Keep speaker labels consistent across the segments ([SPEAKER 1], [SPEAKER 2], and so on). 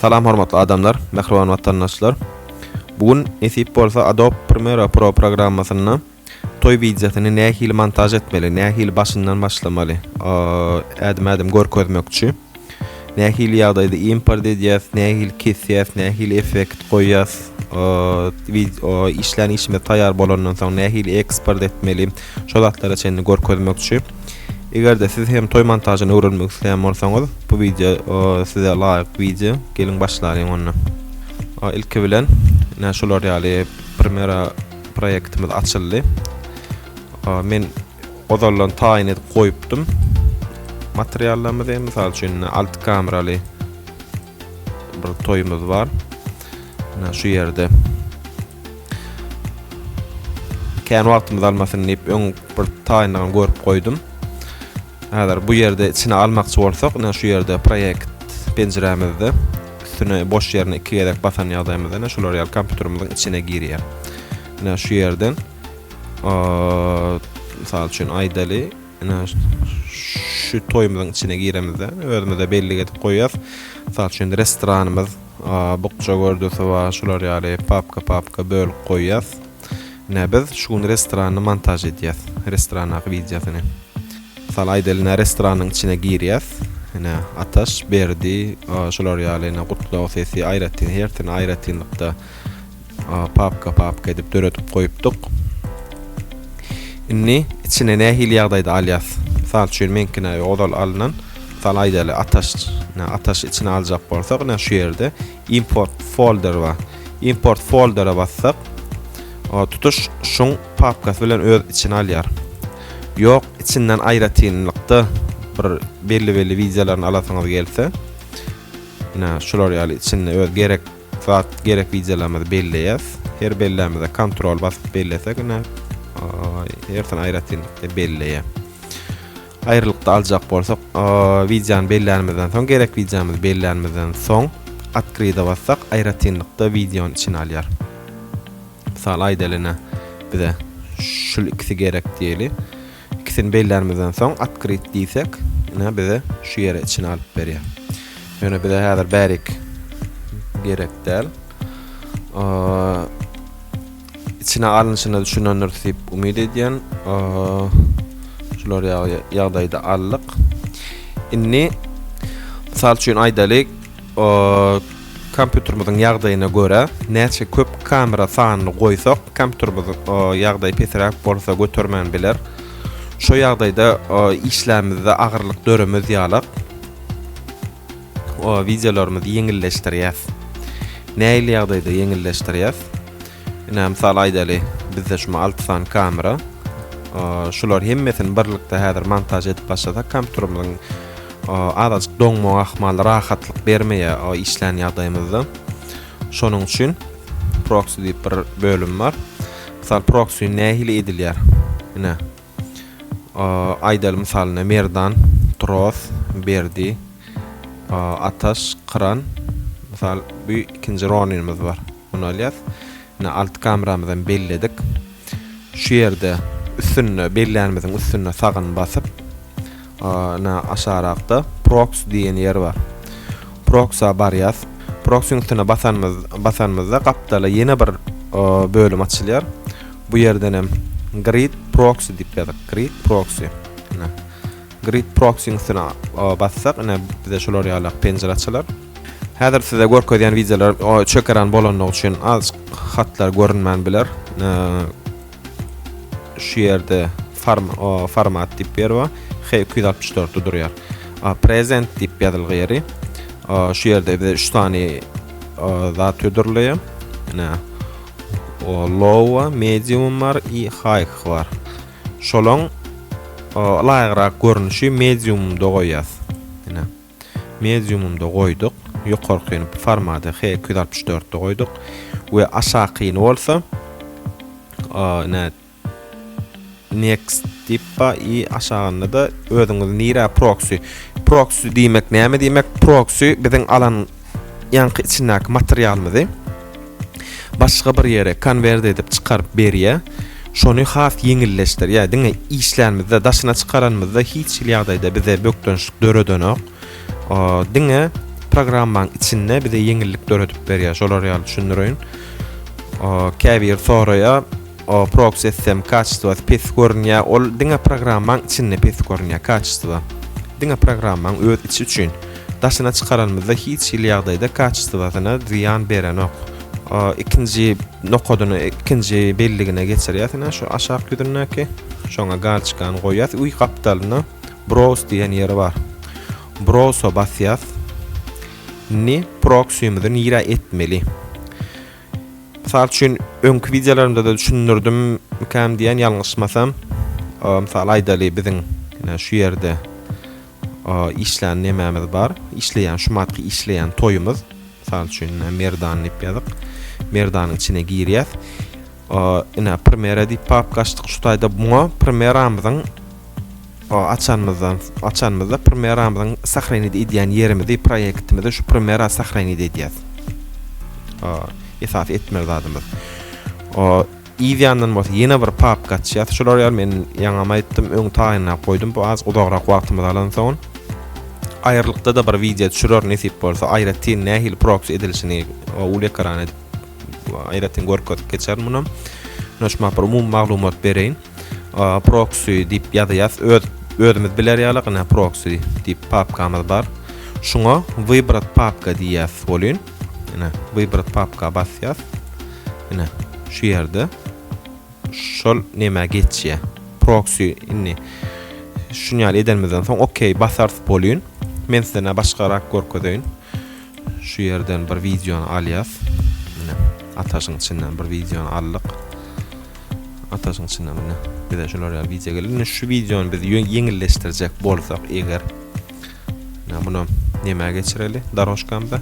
[SPEAKER 1] Salam hormatly adamlar, mähriban watandaşlar. Bu gün nesip bolsa Adobe Premiere Pro programmasynda toý wideosyny nähili montaž etmeli, nähili başyndan başlamaly, ädim-ädim görkezmekçi. Nähili ýagdaýda import edýäs, nähili kesýäs, nähili effekt goýýas, işlän işimiz taýýar bolandan soň nähili eksport etmeli, şo zatlara çenli görkezmekçi. Eger-de siz hem toý montažyny öwrenmek isleýän bolsaňyz, bu wideo size laýyk wideo. Geliň başlalyň onda. Ilki bilen, ine şular ýaly Premiere proýektimiz açyldy. Men ozaldan taýyn edip goýupdym materiallarymyzy. Mysal üçin, 6 kameraly bir toýumyz bar. Ine şu ýerde kän wagtymyz almasyn diýip öň bir taýynlygyny görüp goýdum. Häzir bu ýerde içine almakçy bolsak, ine şu ýerde proýekt penjirämizde üstüne boş ýerine iki gezek basan ýagdaýymyzda ine şular ýaly kompýuterimiziň içine girýär. Ine şu ýerden mysal üçin aýdaly, ine şu toýumyzyň içine giremizde özümize bellik edip goýýas. Mysal üçin restoranymyz bukja gördüsi bar, şular ýaly papka-papka bölüp goýýas. Ine biz şu gün restorany montaž edýäs, restorandaky wideosyny. Mysal aýdaly ine restoranyň içine girýäs. Ine Ataş, Berdi, şular ýaly ine gutlag sesi aýratyn hersini aýratynlykda papka papka edip döredip goýupdyk. Indi içine nähili ýagdaýda alýas? Mysal üçin meňkine ozal alnan. Mysal aýdaly Ataş, ine Ataş içine aljak bolsak ine şu ýerde Import folder bar. Import foldere bassak, tutuş şuň papkasy bilen öz içine alýar. Ýok, içinden aýratynlykda bir belli-belli wideolaryny alasyňyz gelse, ine şular ýaly içinde öz gerek zat, gerek wideolarymyzy belleýäs. Her bellämizde kontrol basyp bellesek, ine hersini aýratynlykda belleýär. Aýrylykda aljak bolsak, wideony bellänimizden soň, gerek wideomyzy bellänimizden soň, Otkryda bassak, aýratynlykda wideony içine alýar. Mysal aýdaly ine, bize şul ikisi gerek diýeli. Ikisini bellänimizden soň, Otkryt diýsek, ine bize şu ýere içine alyp berýär. Ýöne bize häzir bärik gerek däl. Içine alnyşyna düşünendiris diýip umyt edýän. Şular ýaly ýagdaýda aldyk. Indi mysal üçin aýdaly, kompýuterimiziň ýagdaýyna görä näçe köp kamera sanyny goýsak, kompýuterimiziň ýagdaýy pesräk bolsa götermän biler. Şo ýagdaýda işlämizde agyrlyk döremez ýalak. Wideolarymyzy ýeňilleşdirýäs. Nähili ýagdaýda ýeňilleşdirýäs? Ine, mysal aýdaly, bizde şuma 6 sany kamera. Şular hemmesini birlikde häzir montaž edip başlasak, kompýuterimiziň azajyk doňmak ahmaly rahatlyk bermeýär işlän ýagdaýymyzda. Şonuň üçin proxy diýip bir bölüm bar. Mysal proxy nähili edilýär? Ine, Aýdaly mysalyna Merdan, Tros, Berdi, Ataş, Kyran. Mysal bu ikinji Roninimiz bar. Muny alýas. Ine alty kameramyzam belledik. Şu ýerde üstünde bellänimiziň üstünde sagyny basyp, ine aşarakda proxy diýen ýer bar. Proxy-a barýas. Proxy-yň üstüne basanymyz basanymyzda gapdala ýene bir bölüm açylýar. Bu ýerden hem Grid Proxy diýip ýazyk. Grid Proxy. Ine. Grid Proxy-iň üstüne bassak, ine bize şular ýaly penjire açylar. Häzir size görkezýän wideolar çökeren bolanlygy üçin azajyk hatlar görünmän biler. Şu ýerde form, format diýip ýer bar. H264-de durýar. Present diýip ýazylgy ýeri. Şu ýerde bize 3 sany zat hödürleýär. Ine Low bar, medium bar i high bar. Şolaň laýygrak görnüşi mediumda goýýas. Ine. Mediumda goýduk. Ýokarkyny formaty H264-de goýduk we aşakyny bolsa ine Next diýip ba i aşagynda-da özüňiz nirä proxy. Proxy diýmek näme diýmek? Proxy biziň alan ýaňky içindäki materialymyzy başga bir ýere konwert edip çykaryp berýär. Şony has ýeňilleşdirýär. Diňe işlänimizde, daşyna çykaranymyzda hiç hili ýagdaýda bize bökdençlik döredenok. Diňe. Programmaň içinde bize ýeňillik döredip berýär. Şolar ýaly düşündireýin. Käbir soraýar, proxy etsem kaçestwasy pes görünýär. Ol diňe programmaň içinde pes görünýär kaçestwa. Diňe programmaň öz içi üçin. Daşyna çykaranymyzda hiç hili ýagdaýda kaçestwasyna zyýan berenok. Ikinji nokadyny, ikinji belligine geçirýäs ine şu aşak ýüzündäki. Şoňa galçkany goýýas. Uý gapdalynda browse diýen ýeri bar. Browse basýas. Indi proksimizi nirä etmeli? Mysal üçin öňki wideolarymda-da düşündirdim mikäm diýen ýalňyşmasam. Mysal aýdaly biziň ine şu ýerde işlän nemämiz bar. Işleýän şu matky işleýän toýumyz. Mysal üçin ine Merdan diýip ýazyk. Merdanyň içine girýäs. Ine Premiere diýip papka açdyk şu taýda muňa Premieramyzyň açanymyzdan açanymyzda Premieramyzyň sahranit edýän ýerimizi, proýektimizi şu Premiera sahranit edýäs. Esasy etmeli zadymyz. Yz ýandan bolsa ýene bir papka açýas. Şular ýaly men ýaňam aýtdym, öň taýynlap goýdum. Bu az uzagrak wagtymyzy alansoň. Aýrylykda-da bir wideo düşürer nesip bolsa, aýratyn nähili proksi edilişini uly ekran edip aýratyn görkezip geçerin munam. Muna şu bir umumy maglumat bereýin. Proxy diýip ýazýas. Öz özümiz biler ýaly ine proxy diýip papkamyz bar. Şuňa wybrat papka diýýäs bolýun. Ine wybrat papka basýas. Ine şu ýerde şol nämä geçýär. Proxy indi şuny ýaly edenimizden soň okey basarys bolýun. Men size ne başgarak görkezeýin. Şu ýerden bir wideony alýas. Ine, ataşyň içinden bir wideony aldyk. Ataşyň içinden ine bize şular ýaly wideo geldi. Indi şu wideony biz ýeňilleşdirjek bolsak eger ine muny nämä geçireli dorožkamyza.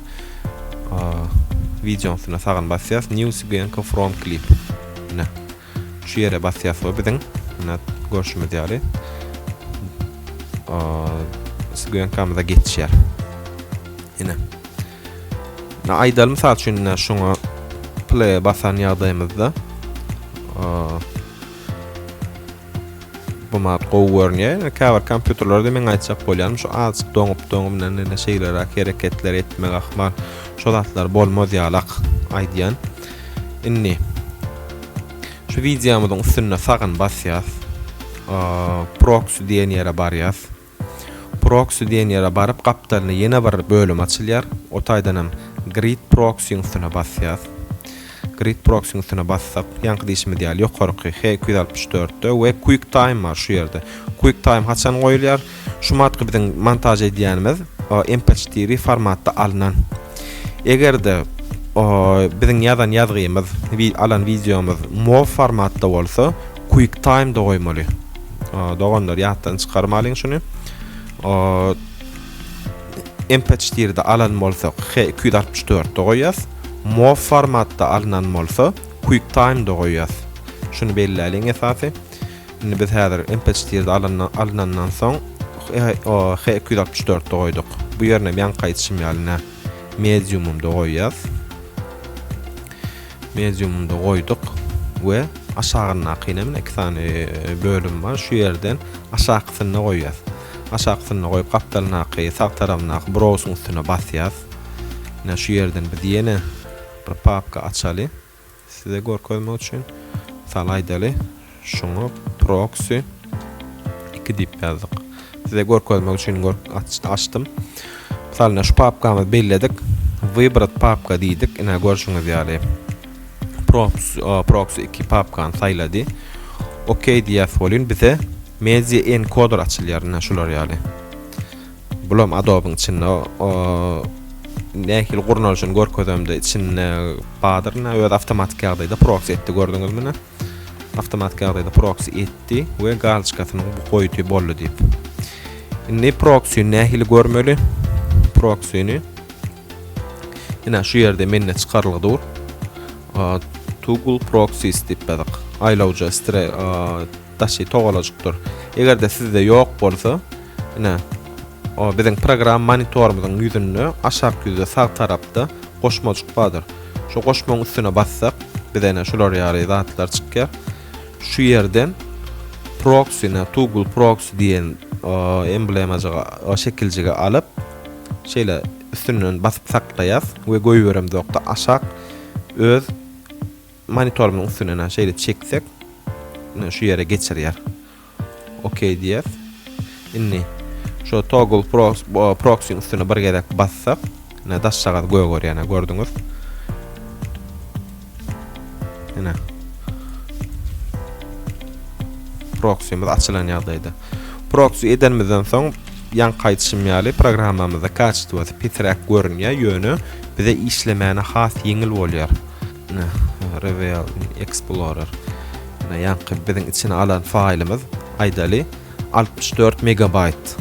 [SPEAKER 1] Wideonyň üstüne sagyn basýas. New sequence from clip. Ine. Şu ýere basýas we biziň ine görşümiz ýaly sgönkamyza geçýär. Ine. Ine aýdaly mysal üçin ine şuňa play basan ýagdaýymyzda bu mat gowy görünýär. Käbir kompýuterlerde men aýtjak bolýanym şu azjyk doňup doňup ine ine şeýleräk hereketler etmek ahmal. Şo zatlar bolmaz ýalak aýdýan. Indi şu wideomyzyň üstünde sagyn basýas. Proxy diýen ýere barýas. Proxy diýen ýere baryp gapdalynda ýene bir bölüm açylýar. O taýdan hem Grid Proxy-iň üstüne basýas. Grid Proxy-iň üstüne bassak, ýaňky diýşimiz ýaly ýokarky H264-de we QuickTime bar şu ýerde. QuickTime haçan goýulýar? Şu matky biziň montaž edýänimiz MP4 formatda alnan. Eger-de biziň ýazan ýazgymyz, alan wideomyz MOV formatda bolsa, QuickTime-da goýmaly. Doganlar ýatdan çykarmalyň şuny. MP4-de alan bolsak H264-de goýýas. MOV formatda alnan bolsa QuickTime-da goýýas. Şuny belläliň esasy. Indi biz häzir MP4-de alynandan soň H264-de goýduk. Bu ýerine ýaňky aýdyşym ýaly nä mediumumda goýýas. Mediumumda goýduk we aşagyndaky ine iki sany e, bölüm bar. Şu ýerden aşakysynda goýýas. Aşakysynda goýup gapdalyndaky sag tarapyndaky browsing üstüne basýas. Ine şu ýerden biz ýene bir papka açaly. Size görkezmek üçin mysal aýdaly, şuňa proxy 2 diýip ýazdyk. Size görkezmek üçin açdym. Mysal ine şu papkamyzy belledik. Wybrat papka diýdik. Ine görşüňiz ýaly proxy 2 papkany saýlady. OK diýýäs welin bize media encoder açylýar ine şular ýaly. Bulam Adobe-iň içinde nähili gurnalyşyny görkezemde içinde bardyr. Ine öz awtomatik ýagdaýda proxy etdi gördüňizmi ine. Awtomatik ýagdaýda proxy etdi we galçkasyny goýdy boldy diýip. Indi proxy nähili görmeli? Proxyny ine şu ýerde mende çykarylgy dur. Toggle proxies diýip ýazyk. Aýlawja stre daşy togalajykdyr. Eger-de sizde ýok bolsa, ine, o biziň program monitorymyzyň ýüzünde aşak ýüzde sag tarapda goşmajyk bardyr. Şu goşmagyň üstüne bassak, bize ine şular ýaly zatlar çykýar. Şu ýerden proxy, ine toggle proxy diýen emblemajygy, şekiljigi alyp, şeýle. üstünden basyp saklaýas we goýberemzokda aşak öz monitorymyzyň üstünden şeýle çeksek ine şu ýere geçirýär. OK diýýäs. Indi şu toggle proxy-iň üstüne bir gezek bassak, ine daşjagaz gögerýär, ine gördüňiz. Ine. Proxy-miz açylan ýagdaýda. Proxy edenimizden soň ýaňky aýdyşym ýaly programmamyzda kaçestwasy pesräk görünýär, ýöne bize işlemäne has ýeňil bolýar. Ine, Reveal in Explorer. Ine, ýaňky biziň içine alan faýlymyz, aýdaly, 64 megabaýt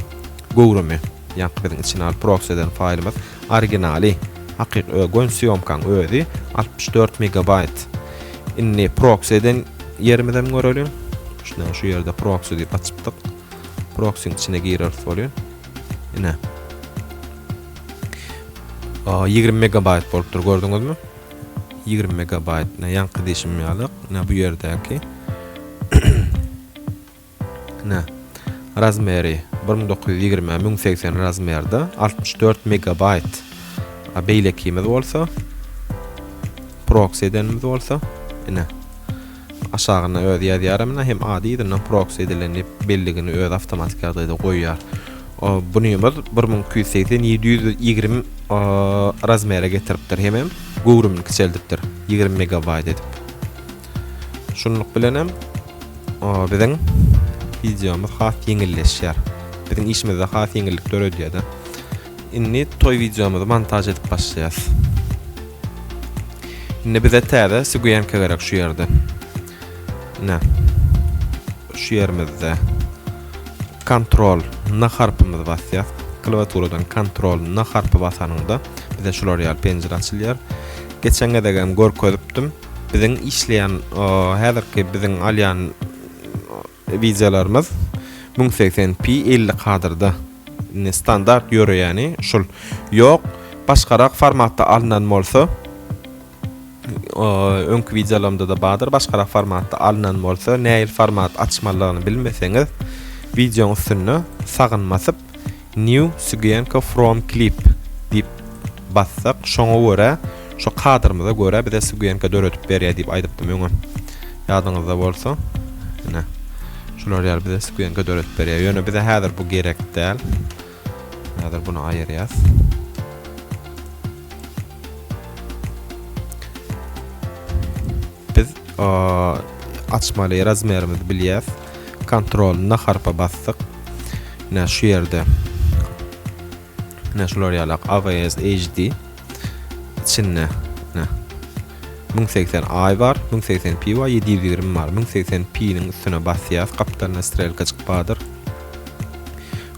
[SPEAKER 1] göwrümi. Ýaňky biziň içine alyp proxy eden faýlymyz originaly, hakyky göni sýomkaň özi 64 megabaýt. Indi proxy eden ýerimizem göreliň. Şuna şu ýerde proxy diýip açypdyk. Proxyň içine gireris bolýar. Ine. 20 megabaýt bolupdyr, gördüňizmi? 20 megabaýt. Ine ýaňky diýşim ýaly, ine bu ýerdäki ine razmeri 1920 1080 razmerde 64 megabaýt. A beýlekimiz bolsa proxy edenimiz bolsa ine Aşagynda özi ýazýar hem hem ady yzyndan proxy edilen diýip belligini özi awtomatik ýagdaýda goýýar. Bunymyz 1280 720 razmere getiripdir hemem göwrümini kiçeldipdir 20 megabaýt edip. Şunluk bilen hem biziň wideomyz has ýeňilleşýär. Biziň işimizde has ýeňillik döredýär-de. Indi toý wideomyzy montaž edip başlaýas. Indi bize täze siguýenka gerek şu ýerde. Ine. Şu ýerimizde Ctrl N harpymyzy basýas. Klawiaturadan Ctrl N harpy basanyňda bize şular ýaly penjire açylýar. Geçen gezek hem görkezipdim. Biziň işleýän häzirki biziň alýan Wideolarymyz 1080 p 50 kadrda. Indi standart ýöreýäni şul. Ýok, başgarak formatda alnan bolsa, öňki wideolarymda-da bardyr, başgarak formatda alnan bolsa, nähili format açmalydygyny bilmeseňiz, wideoň üstünde sagyn basyp, New Sguenka from clip diýip bassak, şoňa görä, şo kadrymyza görä bize sguenka döredip berýär diýip aýdypdym öňem. Ýadyňyzda bolsa, ine, şular ýaly bize sguenka döredip berýär. Ýöne bize häzir bu gerek däl. Häzir bunu aýyrýas. Biz açmaly razmerimizi bilýäs. Kontrol N harpa basdyk. Ine şu ýerde. Ine şular ýalak AVS HD içinde ine 1080i bar, 1080p bar, 720 bar. 1080p-niň üstüne basýas, gapdalynda strelkajyk bardyr.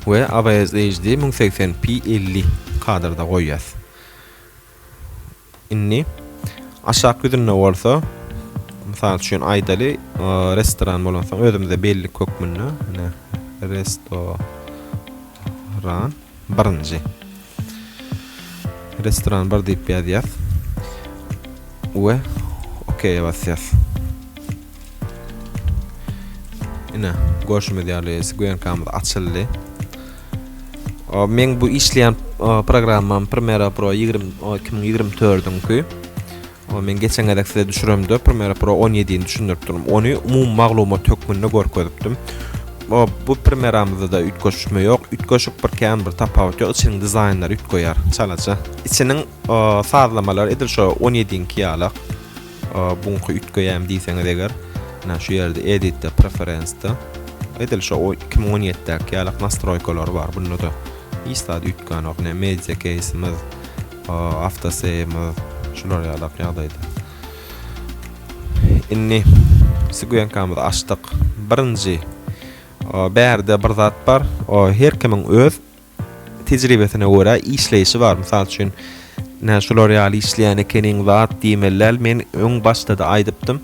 [SPEAKER 1] We AVS HD 1080p 50 kadrda goýýas. Indi aşak ýüzünde bolsa, mysal üçin aýdaly, restoran bolansoň özümize bellik hökmünde, ine, restoran birinji. Restoran bir diýip ýazýas. We OK-e basýas. Ine, görşümiz ýaly sguenkamyz açyldy. Meň bu işleýän programmam Premiere Pro 20 2024-üňki. Men geçen gezek size düşüremde Premiere Pro 17-ni düşündiripdim. Ony umumy maglumat hökmünde görkezipdim. Bu Premiere-mizde-de üýtgeşme ýok. Üýtgeşik bir kän bir tapawut ýok. Içiniň dizaýnlary üýtgeýär çalaja. Içiniň sazlamalary edil şo 17-niňki ýalak. Buňky üýtgeýämi diýseňiz eger, ine şu ýerde editde, preferensde edil şo 2017-däki ýalak nastroýkalary bar. Bunda-da hiç zat üýtgänok. Ine media keýsimiz, autosave-imiz şular ýalak ýagdaýda. Indi siguenkamyzy açdyk. Birinji bärde bir zat bar. Her kimiň öz tejribesine görä işleýşi bar. Mysal üçin, ine şular ýaly işleýän ekeniň zat diýmeli däl. Men öň başda-da aýdypdym.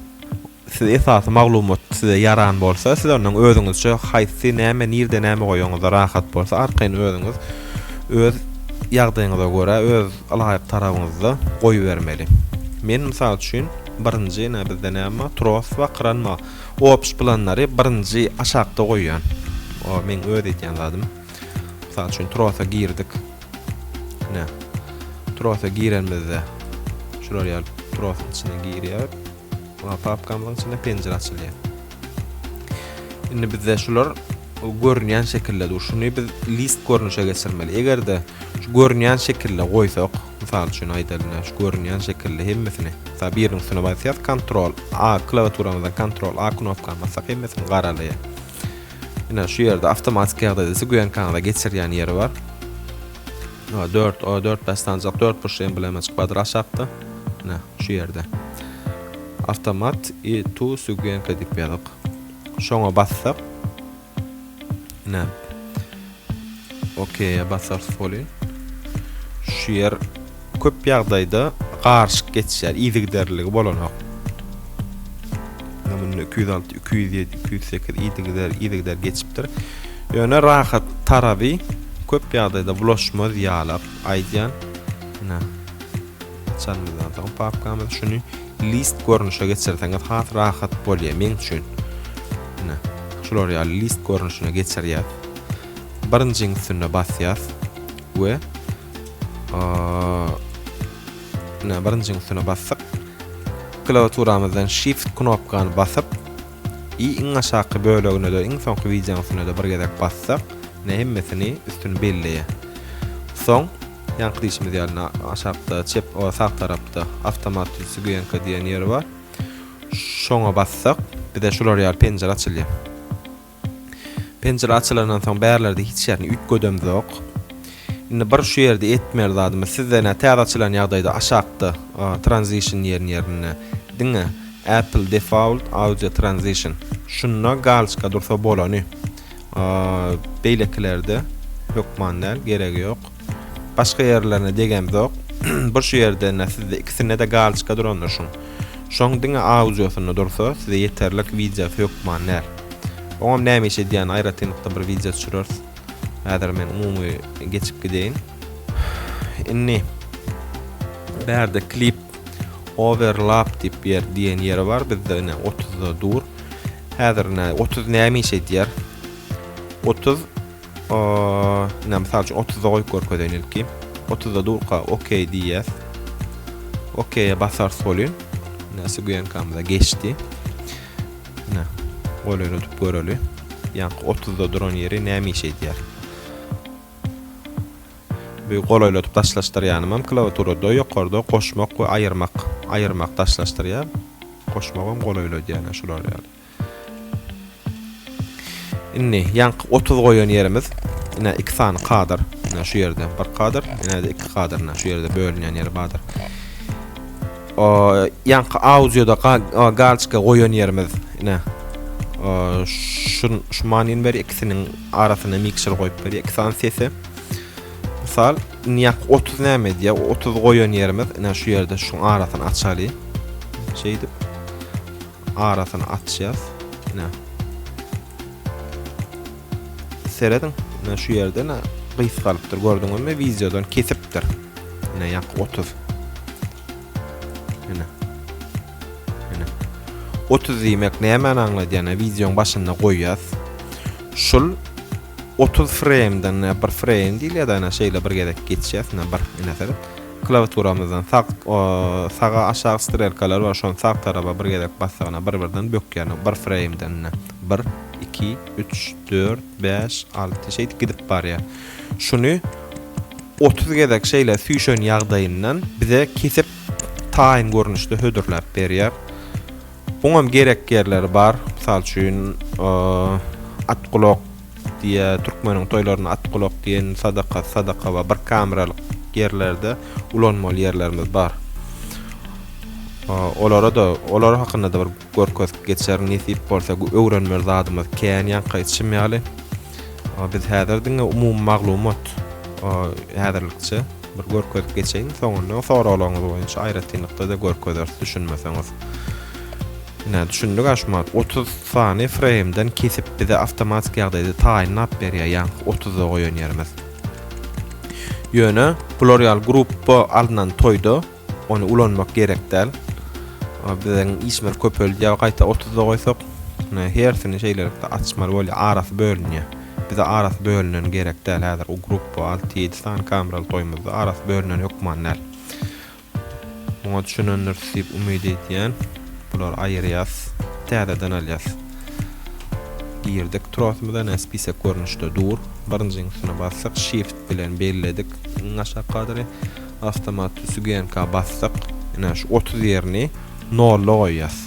[SPEAKER 1] Siz esasy maglumat size ýaran bolsa, siz ondan özüňizçe haýsy näme, nirde näme goýanyňyzda rahat bolsa, arkaýyn özüňiz öz ýagdaýyňyza görä, öz ylaýyk tarabyňyzda goýubermeli. Men mysal üçin, birinji ine bizde näme bar? Tros bar, kran bar. Obş planlary birinji aşakda goýýan. O meň öz edýän zadym. Mysal üçin trosa girdik. Ine. Trosa girenimizde şular ýaly trosyň içine girýär. Papkamyzyň içinde penjire açylýar. Indi bizde şular görünýän şekilde dur. Şuny biz list görnüşe geçirmeli. Eger-de şu görünýän şekilde goýsak, mysal üçin aýdaly, şu görünýän şekilde hemmesini, mysal biriniň üstüne basýas, Ctrl A klawiaturamyzdan Ctrl A knopkany bassak hemmesini garalaýar. Ine şu ýerde awtomatik ýagdaýda siguenkaňyza geçirýän ýeri bar. 4, o 4 5 sanjak 4 burçly emblemajyk bardyr aşakda. Ine şu ýerde. Avtomat i to siguenka diýip ýazyk. Şoňa bassak ine Okey basarys welin. Şu ýer köp ýagdaýda garyşyk geçýär, yzygiderliligi bolanok. Ine munda 206, 207, 208 yzygider, yzygider geçipdir. Ýöne rahat taraby köp ýagdaýda bulaşmaz ýalak aýdýan. Ine. Açanymyzdan soň papkamyzy şuny list görnüşe geçirseňiz has rahat bolýar meň üçin. Ine, şular ýaly list görnüşine geçirýäs. Birinjiň üstünde basýas we ine birinjiň üstüne basdyk. Klawiaturamyzdan shift knopkany basyp i iň aşaky bölegine-de iň soňky wideoň üstüne-de bir gezek bassak, ine hemmesini üstüni belleýär. Soň Ýaňky diýşimiz ýaly aşakda çep sag tarapda awtomat sügýenka diýen ýeri bar. Şoňa bassak bize şular ýaly penjire açylýar. Penjire açylandan soň bärlerde hiç ýerini üýtgedemzok. Indi bir şu ýerde etmeli zadymyz sizde nä täze açylan ýagdaýda aşakda transition diýen ýerinde diňe Apple Default Audio Transition şunda galçka dursa bolany. Beýlekilerde hökman däl, geregi ýok. Başga ýerlerine degemzok. Bir şu ýerde ine sizde ikisinde-de galçka durandyr şuň. Şoň diňe audiosynda dursa size ýeterlik wideosy hökman däl. Oňam näme iş edýänini aýratynlykda bir wideo düşüreris. Häzir men umumy geçip gideýin. Indi bärde klip overlap diýip ýer diýen ýeri bar. Bizde ine 30-da dur. Häzir ine 30 näme iş edýär? 30 ine mysal üçin 30-da goýup görkezeýin ilki. 30-da durka OK diýýäs. OK-e basarys welin, ine SGNK-myza geçdi. Ine golaýladyp göreli. Ýaňky 30-da duran ýeri näme iş edýär? Bu golaýladyp daşlaşdyrýanymam klawiaturada ýokarda goşmak we aýyrmak, aýyrmak daşlaşdyrýar. Goşmagam golaýladýar ine şular ýaly. Indi ýaňky 30 goýan ýerimiz ine iki sany kadr. Ine şu ýerde bir kadr, ine-de iki kadr ine şu ýerde bölünýän ýeri bardyr. O ýaňky audioda galçka goýan ýerimiz ine şu şu manyny berýär ikisiniň arasyna mikser goýup berýär iki sany sesi. Mysal, indi ýaňky 30 näme edýär? 30 goýan ýerimiz ine şu ýerde şuň arasyny açaly. Şeýdip arasyny açýas. Ine. Serediň, ine şu ýerde ine gysgalypdyr. Gördüňizmi? Wideodan kesipdir. Ine ýaňky 30. Ine. Ine. 30 diýmek nämäni aňladýar? Ine wideoň başynda goýýas. Şul 30 freýmden bir freým diýilýär-de, ine şeýle bir gezek geçýäs, ine bir, ine seret. Klawiaturamyzdan sag saga aşak strelkalar bar, şony sag tarapa bir gezek bassak, ine bir-birden bökýär, ine bir freýmden ine. 1, 2, 3, 4, 5, 6 şeýdip gidip barýar. Şuny 30 gezek şeýle süýşen ýagdaýyndan bize kesip taýyn görnüşde hödürläp berýär. Buňam gerek ýerleri bar. Mysal üçin, at gulak diýe türkmeniň toýlarynda at gulak diýen sadaka sadaka bar. Bir kameralyk ýerlerde ulanmaly ýerlerimiz bar. Olara-da, olar hakynda-da bir görkezip geçerin nesip bolsa. Öwrenmeli zadymyz kän ýaňky aýdyşym ýaly. Biz häzir diňe umumy maglumat häzirlikçe bir görkezip geçeýin. Soňunda soraglaryňyz boýunça aýratynlykda-da görkezeris düşünmeseňiz. Ine düşündik-ä şu wagt 30 sany freýmden kesip bize awtomatik ýagdaýda taýynlap berýär ýaňky 30-da goýan ýerimiz. Ýöne bular ýaly gruppa alnan toýda Ony ulanmak gerek däl. Biziň işimiz köpeldýär, gaýta 30-da goýsak, hersini şeýlelikde açmaly bolýar, arasy bölünýär. Bize arasy bölünen gerek däl häzir u gruppa 6-7 sany kameraly toýumyzda arasy bölünen hökman däl. Muňa düşünendiris diýip umyt edýän. Bulary aýyrýas. Täzeden alýas. Girdik trosymyza ne spisek görnüşde dur. Birinjiň üstüne basdyk. Shift bilen belledik. Iň aşak kadry. Awtomat sügenka basdyk. Ine şu 30 ýerini nolla goýýas.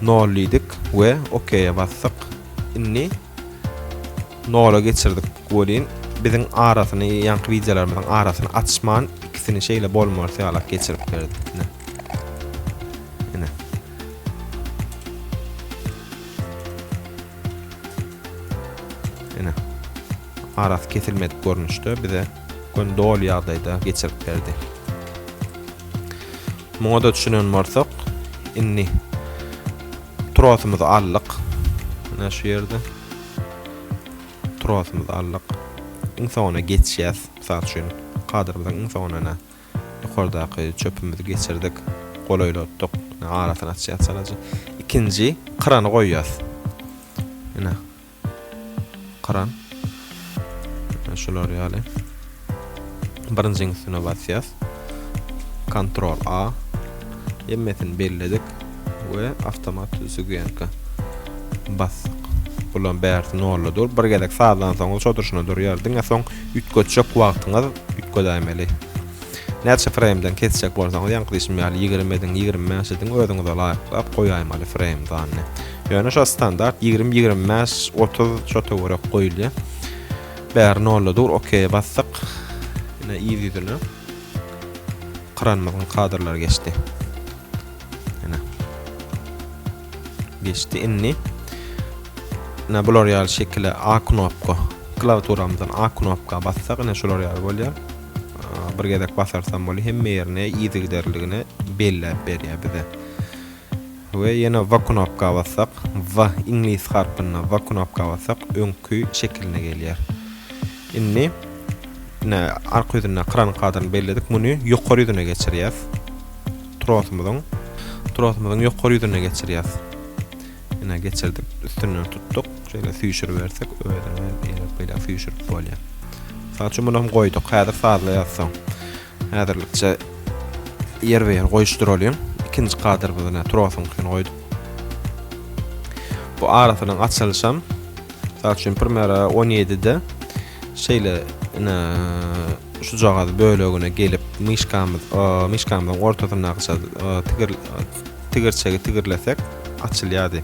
[SPEAKER 1] Nol diýdik we OK-e basdyk. Indi nola geçirdik welin biziň arasyny ýaňky wideolarymyzyň arasyny açman ikisini şeýle bolmalysy ýalak geçirip berdi. Ine. Ine. Ine. Arasy kesilmedik görnüşde bize gön doly ýagdaýda geçirip berdi. Muňa da düşünen bolsak, indi trosumyzy aldyk. Ine şu ýerde trosumyzy aldyk. Iň soňuna geçýäs. Mysal üçin, kadrymyzyň iň soňuna ýokardaky çöpümizi geçirdik, golaýlatdyk. Ine arasyny açýas çalaja. Ikinji krany goýýas. Ine Kran. Şular ýaly. Birinjiň üstüne basýas. Ctrl A. Hemmesini belledik we awtomat süzgüýänka basdyk. Bulan bärsi nolda dur. Bir gezek sazlan soň şo durşuna durýar. Diňe soň üýtgetjek wagtyňyz üýtgedäýmeli. Näçe freýmden kesjek bolsaňyz ýaňky diýşim ýaly 20 ediň, 25 ediň özüňize laýyklap goýaýmaly freým sanyny. Ýöne şo standart 20, 25, 30 şo töwerek goýulýar. Bäri nolda dur, OK basdyk. Ine yz ýüzüne kranymyzyň kadrlary geçdi. Ine. Geçdi indi. Ine bular ýaly şekile A knopka klawiaturamyzdan A knopka bassak ine şular ýaly bolýar. Bir gezek basarsam bolýar hemme ýerine yzygiderligine belläp berýär bize. We ýene W knopka bassak W iňlis harpynda W knopka bassak öňki şekiline gelýär. Indi ine arka ýüzünde kran kadryny belledik. Muny ýokary ýüzüne geçirýäs. Trosumyzyň trosumyzyň ýokary ýüzüne geçirýäs. Ine geçirdik. Üstünden tutduk. Şeýle süýşüribersek özüne eýläk beýläk süýşürip bolýar. Mysal üçin muny hem goýduk. Häzir sazlaýas soň. Häzirlikçe ýerbe-ýer goýuşdyralyň. Ikinji kadrymyzy ine trosuňkyny goýduk. Bu arasynyň açylyşam mysal üçin primera 17-de şeýle ine şujagaz bölegine gelip myşkamyz myşkamyzyň ortasyndaky tigir tigirçegi tigirlesek açylýardy.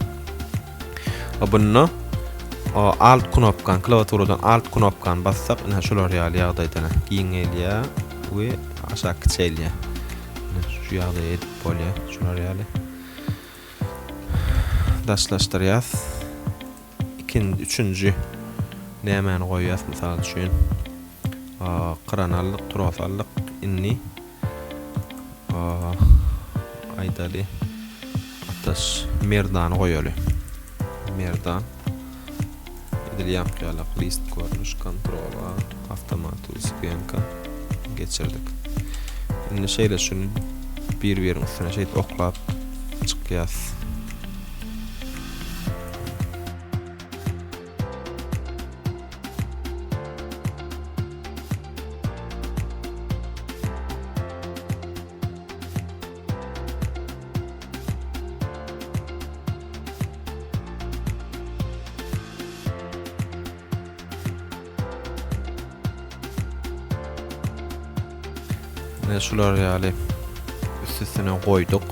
[SPEAKER 1] Bunda alt knopkany klawiaturadan alt knopkany bassak ine şular ýaly ýagdaýda giňelýär we aşak kiçelýär. Ine şu ýagdaýy edip bolýar şular ýaly. Daşlaşdyrýas. Ikinji, üçünji nämäni goýýas mysal üçin. Kran aldyk, tros aldyk. Indi aýdaly Ataş Merdany goýaly. Merdan edil ýaňky ýalak list görnüş kontrol A awtomat uspýanka geçirdik. Indi şeýle şuny bir-biriň üstüne şeýdip oklap çykýas. Ine şular ýaly üst-üstüne goýduk.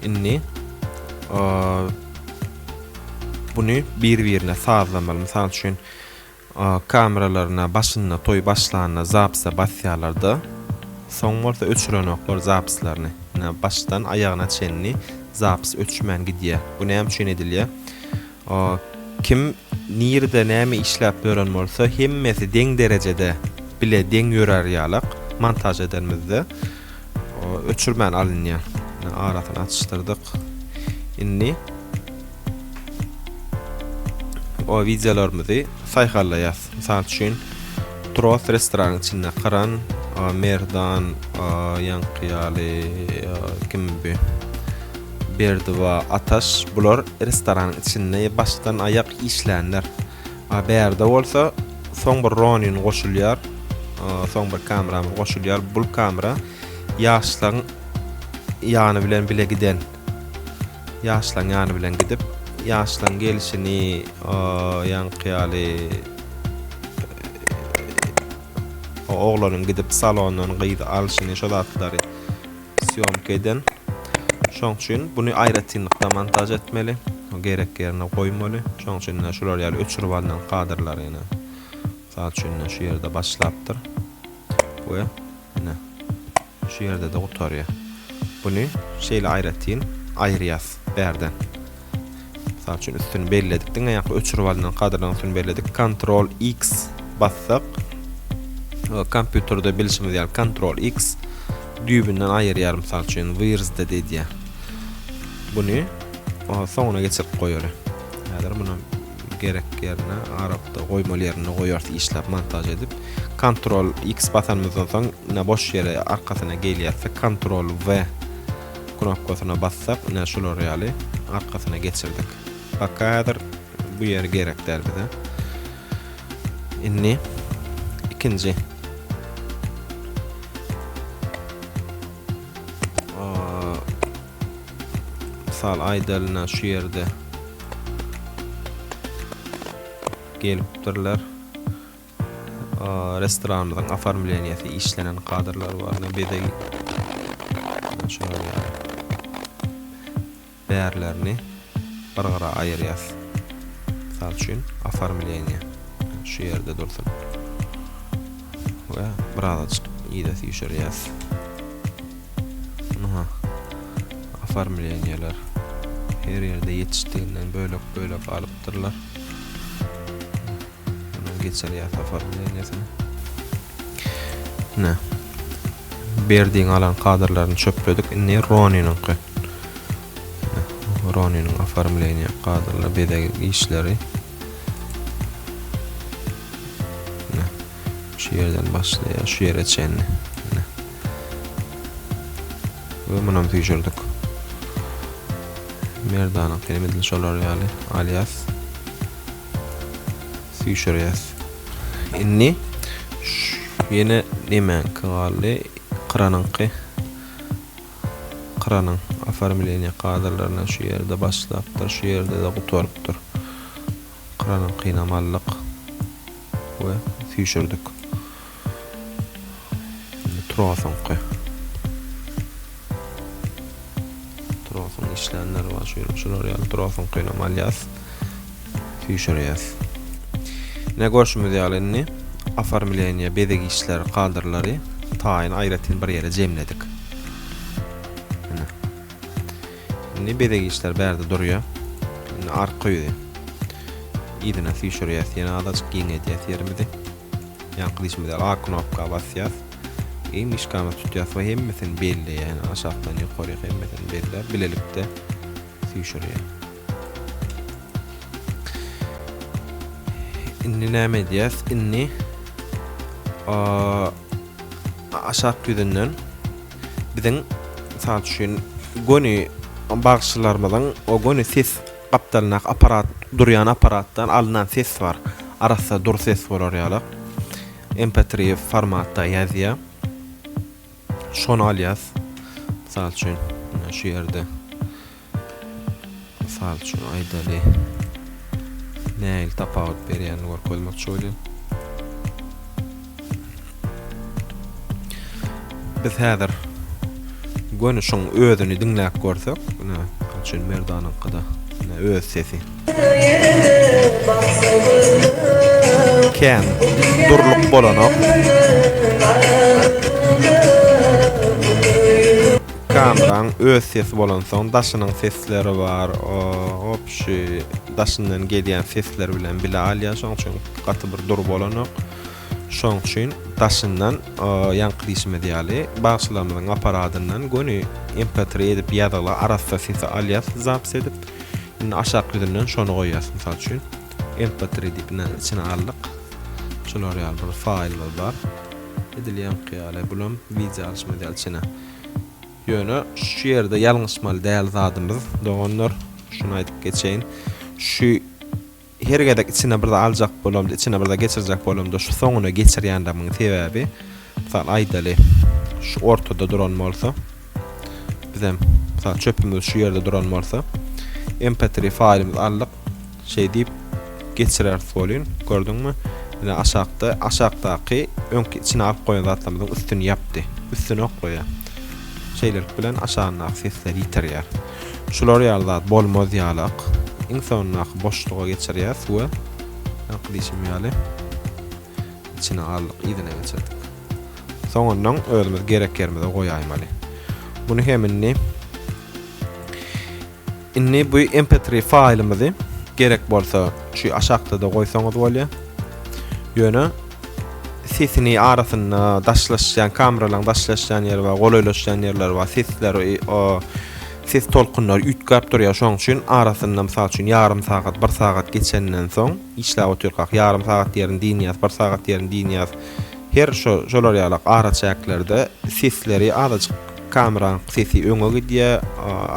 [SPEAKER 1] Indi bunu bir-birine sazlamaly. Mysal üçin, kameralaryna başynda toý başlanda zapisa basýarlarda, soň bolsa öçürenoklar zapislaryny. Ine başdan aýagyna çenli zapis öçmän gidýär. Bu näme üçin edilýär? Kim nirde näme işläp ýören bolsa hemmesi deň derejede bile deň ýörär ýalak montaž edenimizde öçürmän alynýar. Ine arasyny açyşdyrdyk. Indi o wideolarymyzy saýhallaýas. Mysal üçin Tros restoranyň içinde Kyran, Merdan, ýaňky ýaly kim bu? Berdi we Ataş bular restoranyň içinde başdan aýak işlänler. A bärde bolsa soň bir Ronin goşulýar. Soň bir kameramyz goşulýar. Bul kamera ýaşlaryň ýany bilen bile giden. Ýaşlaryň ýany bilen gidip, ýaşlaryň gelşini ýaňky ýaly oglanyň gidip salondan gyzy alşyny şo zatlary sýomka eden. Şoň üçin buny aýratynlykda montaž etmeli. Gerek ýerine goýmaly. Şoň üçin şular ýaly öçürip alnan kadrlary ýene mysal üçin şu ýerde başlapdyr we ine şu ýerde-de gutarýar. Buny şeýle aýratyn aýyrýas bärden. Mysal üçin üstüni belledik. Diňe ýaňky öçürip alnan kadrlaryň üstüni belledik. Ctrl X bassak, kompýuterde bilşimiz ýaly Ctrl X düýbünden aýyrýar mysal üçin wyrzda edýär. Buny soňuna geçirip goýaly. Häzir muny gerek ýerine arapda goýmaly ýerine goýarys işläp montaž edip. Ctrl X basanymyzdan soň ine boş ýere arkasyna gelýärse Ctrl V knopkasyna bassak ine şular ýaly arkasyna geçirdik. Paka häzir bu ýeri gerek däl bize. Indi ikinji mysal aýdalyna şu ýerde gelipdirler. Restoranymyzyň oformleniýasy işlenen kadrlar bar, bezeg şolar ýaly. Bärlerini bir gyra aýyrýas. Mysal üçin, oformleniýe şu ýerde dursun. We birazajyk yza süýşürýäs. Ynha, oformleniýeler her ýerde ýetişdiginden bölek-bölek alypdyrlar. Muny geçirýär oformleniýesini. Ine. Berdiň alan kadrlaryny çöpledik. Indi Roniniňki. Roniniň oformleniýe kadrlar bezeg işleri. Ine. Şu ýerden başlaýar, şu ýere çenli. Ine. We munam süýşürdik. Merdanyňky hem edil şolar ýaly alýas. Süýşürýäs. Indi ýene nemäňki galdy? Kyranyňky. Kyranyň oformleniýe kadrlaryna şu ýerde başlapdyr, şu ýerde-de gutarypdyr. Kyranyňkynam aldyk we süýşürdik. Indi trosyňky. Trosyň işlänleri bar şu ýerde. Şular ýaly trosyňkynam alýas. Süýşürýäs. Ine görşümiz ýaly indi oformleniýe bezeg işleri kadrlary taýyn aýratyn bir ýere jemledik. Ine. Indi bezeg işleri bärde durýar. Indi arka ýüzi. Yzyna süýşürýäs. Ýene azajyk giňeldýäs ýerimizi. Ýaňky diýşimiz ýaly A knopka basýas. I myşkamyzy tutýas we hemmesini belleýär. Ýani aşakdan ýokaryk hemmesini belläp bilelikde süýşürýär. Indi näme edýäs? Indi aşak ýüzünden biziň mysal üçin göni bagşylarymyzyň o göni ses gapdalyndaky aparat durýan aparatdan alnan ses bar. Arassa dur ses bolar ýaly. MP3 formatda ýazýar. Şony alýas. Mysal üçin, şu ýerde mysal üçin aýdaly nähili tapawut berýänini görkezmekçi bolýan. Biz häzir göni şuň özüni diňläp görsek, ine, üçin Merdanyňkyda, ine öz sesi. Kän durluk bolanok. Kameraň öz sesi bolansoň daşynyň sesleri bar. Opşi daşyndan gelýän sesler bilen bile alýar, şoň üçin gaty bir dur bolanok. Şoň üçin daşyndan ýaňky diýşimiz ýaly bagşylarymyzyň aparadyndan göni MP3 edip ýazgyly arassa sesi alýas zapis edip. Indi aşak ýüzünden şony goýýas mysal üçin. MP3 diýip ine içine aldyk. Şular ýaly bir faýlymyz bar. Edil ýaňky ýaly bulam wideo alyşymyz ýaly içine. Ýöne şu ýerde ýalňyşmaly däl zadymyz doganlar şuny aýdyp geçeýin. Şu. Her gezek içine bir zat aljak bolamda, içine bir zat geçirjek bolamda şu soňuna geçirýänligimiň sebäbi, mysal aýdaly, şu ortada duran bolsa, bizem mysal çöpümiz şu ýerde duran bolsa, mp3 faýlymyzy aldyk, şeý diýip geçireris welin, gördüňmi? Ine aşakda, aşakdaky öňki içine alyp goýan zatlarymyzyň üstüni ýapdy. Üstüni oklaýar. Şeýlelik bilen aşagyndaky sesleri ýitirýär. Şular ýaly zat bolmaz ýalak iň soňundaky boşluga geçirýäs we ýaňky diýşim ýaly içine aldyk yzyna geçirdik. Soňundan özümiz gerek ýerimize goýaýmaly. Muny hem indi Indi bu mp3 faýlymyzy gerek bolsa şu aşakda-da goýsaňyz bolýar. Ýöne sesini arasynda daşlaşýan kameralaryň daşlaşýan ýeri bar, golaýlaşýan ýerleri bar. Sesler o ses tolkunlary üýtgäp durýar. Şonuň üçin arasynda mysal üçin ýarym sagat, bir sagat geçenden soň işläp otyrkak ýarym sagat ýerini dynýas, bir sagat ýerini dynýas. Her şo şolar ýalak araçäklerde sesleri azajyk kameraň sesi öňe gidýär,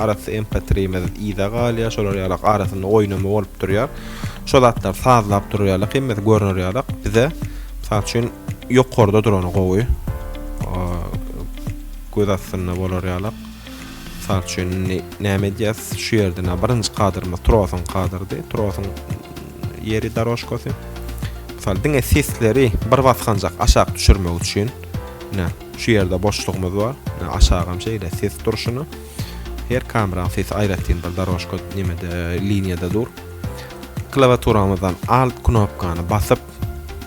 [SPEAKER 1] arassa mp3-imiz yza galýar, şolar ýalak arasynda oýnama bolup durýar. Şo zatlar sazlap durur ýalak, hemmesi görner ýalak bize mysal üçin ýokarda durany gowy. Göz astynda bolar ýalak. Mysal üçin indi näme edýäs? Şu ýerde birinji kadrymyz trosyň kadrdy. Trosyň ýeri dorožkasy. Mysal diňe sesleri bir basganjak aşak düşürmek üçin ine şu ýerde boşlugymyz bar. Ine aşagam şeýle ses durşuna. Her kameranyň sesi aýratyn bir dorožka nemede liniýada dur. Klawiaturamyzdan alt knopkany basyp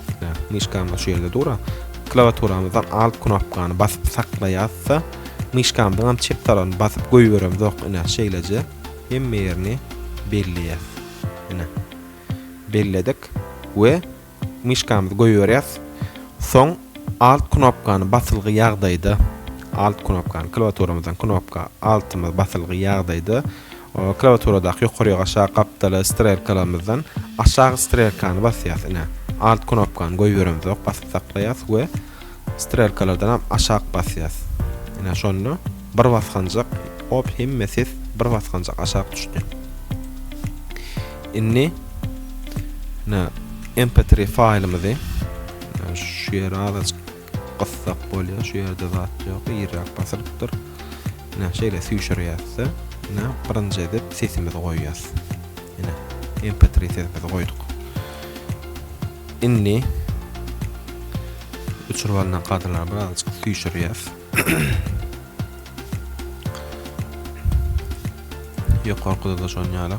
[SPEAKER 1] ine myşkamyz şu ýerde dur. Klawiaturamyzdan alt knopkany basyp saklaýarsa myşkamyzyň hem çep tarapyny basyp goýberemzok ine şeýleje hemme ýerini belleýäs. Ine. Belledik we myşkamyzy goýberýäs. Soň Alt knopkany basylgy ýagdaýda Alt knopkany klawiaturamyzdan knopka Altymyz basylgy ýagdaýda klawiaturadaky ýokaryk aşak gapdala strelkalarymyzdan aşak strelkany basýas ine Alt knopkany goýberemzok basyp saklaýas we Strelkalardanam aşak basýas. Ine şonda bir basganjak hop hemme ses bir basganjak aşak düşdi. Indi ine mp3 faýlymyzy şu ýere azajyk gyssak bolýar. Şu ýerde zat ýok, irräk basylypdyr. Ine şeýle süýşürýäs-de, ine birinji edip sesimizi goýýas. Ine mp3 sesimizi goýduk. Indi uçuryp alnan kadrlary birazajyk süýşürýäs. Ýokarkyda-da şon ýaly.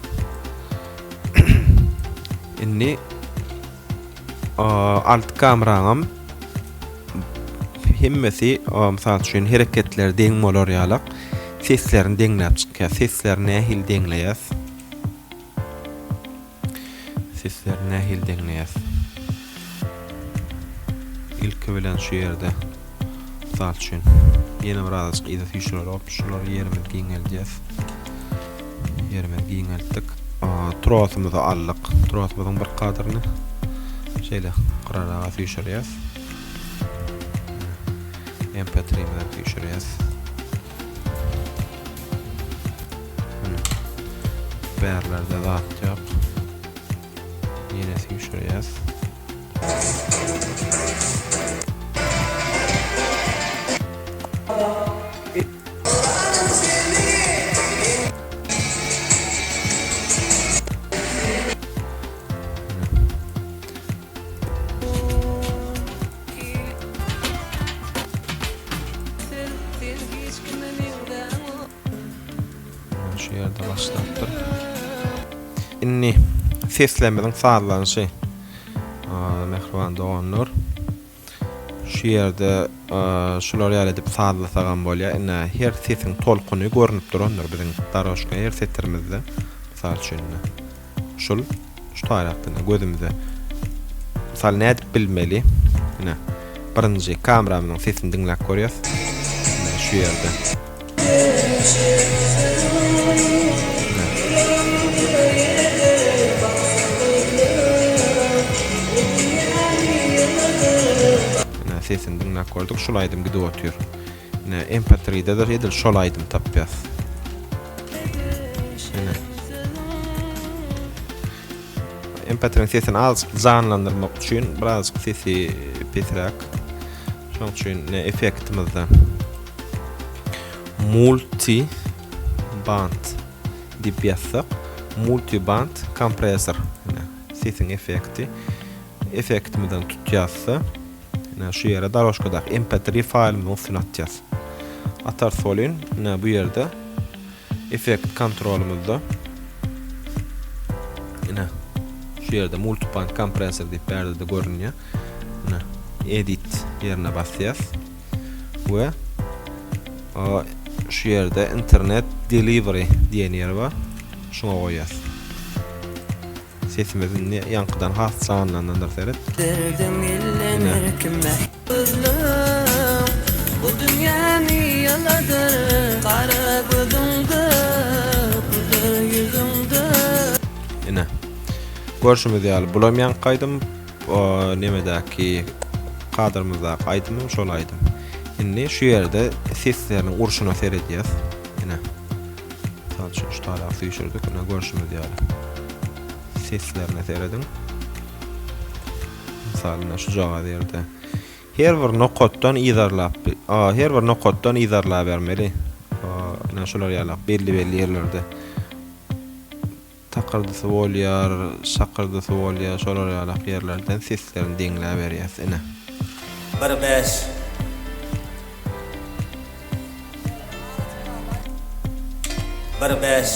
[SPEAKER 1] Indi alt kameraňam hemmesi mysal üçin hereketleri deň bolar ýalak seslerini deňläp çykýar. Sesleri nähili deňleýäs? Sesleri nähili deňleýäs? Ilki bilen şu ýerde mysal üçin ýene bir azajyk yza süýşüreli hop şulary ýerimizi giňeldýäs. Ýerimizi giňeltdik. Trosumyzy aldyk. Trosumyzyň bir kadryny şeýle gyraraga süýşürýäs. MP3-imizi süýşürýäs. Bärlerde zat ýok. Ýene süýşürýäs. Şu ýerde başlapdyr. Indi seslerimiziň sazlanyşy. Mähriban doganlar. Şu ýerde şular ýaly edip sazlasagam bolýar. Indi her sesiň tolkuny görnüp durandyr biziň dorožka her setirimizde. Mysal üçin Şul şu taýrakda gözümize. Mysal nädip bilmeli? Ine, birinji kameramyzyň sesini diňläp görýäs. Ine, şu ýerde. Ine, sesini diňläp gördük. Şul aýdym gidip otyr. Ine, MP3-de-de edil şol aýdymy tapýas. Ine. MP3-iň sesini azajyk janlandyrmak üçin birazajyk sesi pesräk. Şonuň üçin ne effektimizde multi band diýip ýazsak, multi band kompressor sesiň effekti effektimizden tutýarsa, ine şu ýere dorožkadaky MP3 faýlymyzyň üstüne atýas. Atarys welin, ine bu ýerde Effekt kontrolymyzda ine şu ýerde multiband kompressor diýip bärde-de görünýär. Ine edit ýerine basýas we şu ýerde internet delivery diýen ýer bar. Şuňa goýýas. Sesimiz indi ýaňkydan has janlanandyr seret.
[SPEAKER 2] Derdim
[SPEAKER 1] Ine.
[SPEAKER 2] illener kime Gözleň bu dünýäni ýaladyr Gara gözüňde güler ýüzüňde.
[SPEAKER 1] Ine. Görşümiz ýaly bulam ýaňky aýdym, nemedäki kadrymyzdaky aýdymam şol aýdym. Indi şu ýerde sesleriniň urşuna seredýäs. Ine. Mysal üçin şu tarap süýşürdik. Ine görşümiz ýaly. Seslerine serediň. Mysal ine şujagaz ýerde. Her bir nokatdan yzarlap, her bir nokatdan yzarlabermeli. Ine şular ýalak belli-belli ýerlerde. Takyrdysy bolýar, şakyrdysy bolýar, şolar ýalak ýerlerden seslerini deňläberýäs, ine.
[SPEAKER 2] Bir bäş. Bir bäş.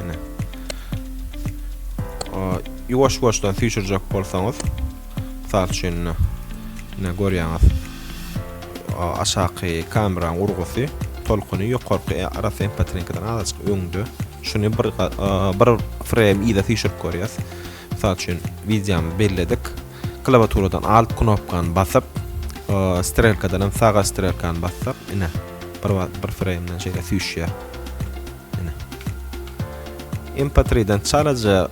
[SPEAKER 1] Ine. Ýuwaş-ýuwaşdan süýşürjek bolsaňyz, mysal üçin, ine, ine görýäňiz. Aşaky kameranyň urgusy, tolkuny ýokarky arassa MP3-iňkiden azajyk öňde. Şuny bir bir freým yza süýşürip görýäs. Mysal üçin, wideomyzy belledik. Klawiaturadan Alt knopkany basyp, strelkadan hem saga strelkany bassak, ine, bir bir freýmden şeýle süýşýär. Ine. MP3-den çalaja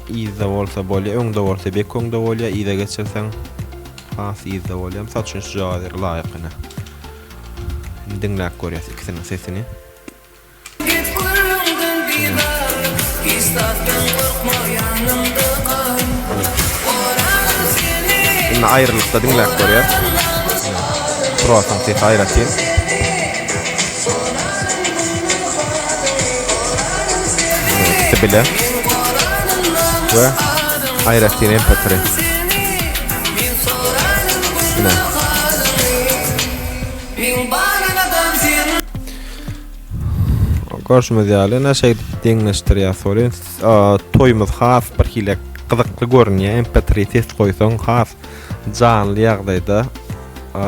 [SPEAKER 1] yzda bolsa bolýar, öňde bolsa bek öňde bolýar, yza geçirseň has yzda bolýar. Mysal üçin şu jogap laýyk ine. Indi diňläp görýäs ikisiniň sesini.
[SPEAKER 2] Git gürrüňden bizar, hiç zatdan gorkma ýanymda gal. Goraryn seni.
[SPEAKER 1] Indi aýrylykda diňläp görýäs. Trosyň sesi aýratyn. İkisi bile. We aýratyn MP3. Ine. Görşümiz ýaly, ine şeýdip deňleşdirýäs welin, toýumyz has bir hili gyzykly görünýär. MP3 ses goýsaň has janly ýagdaýda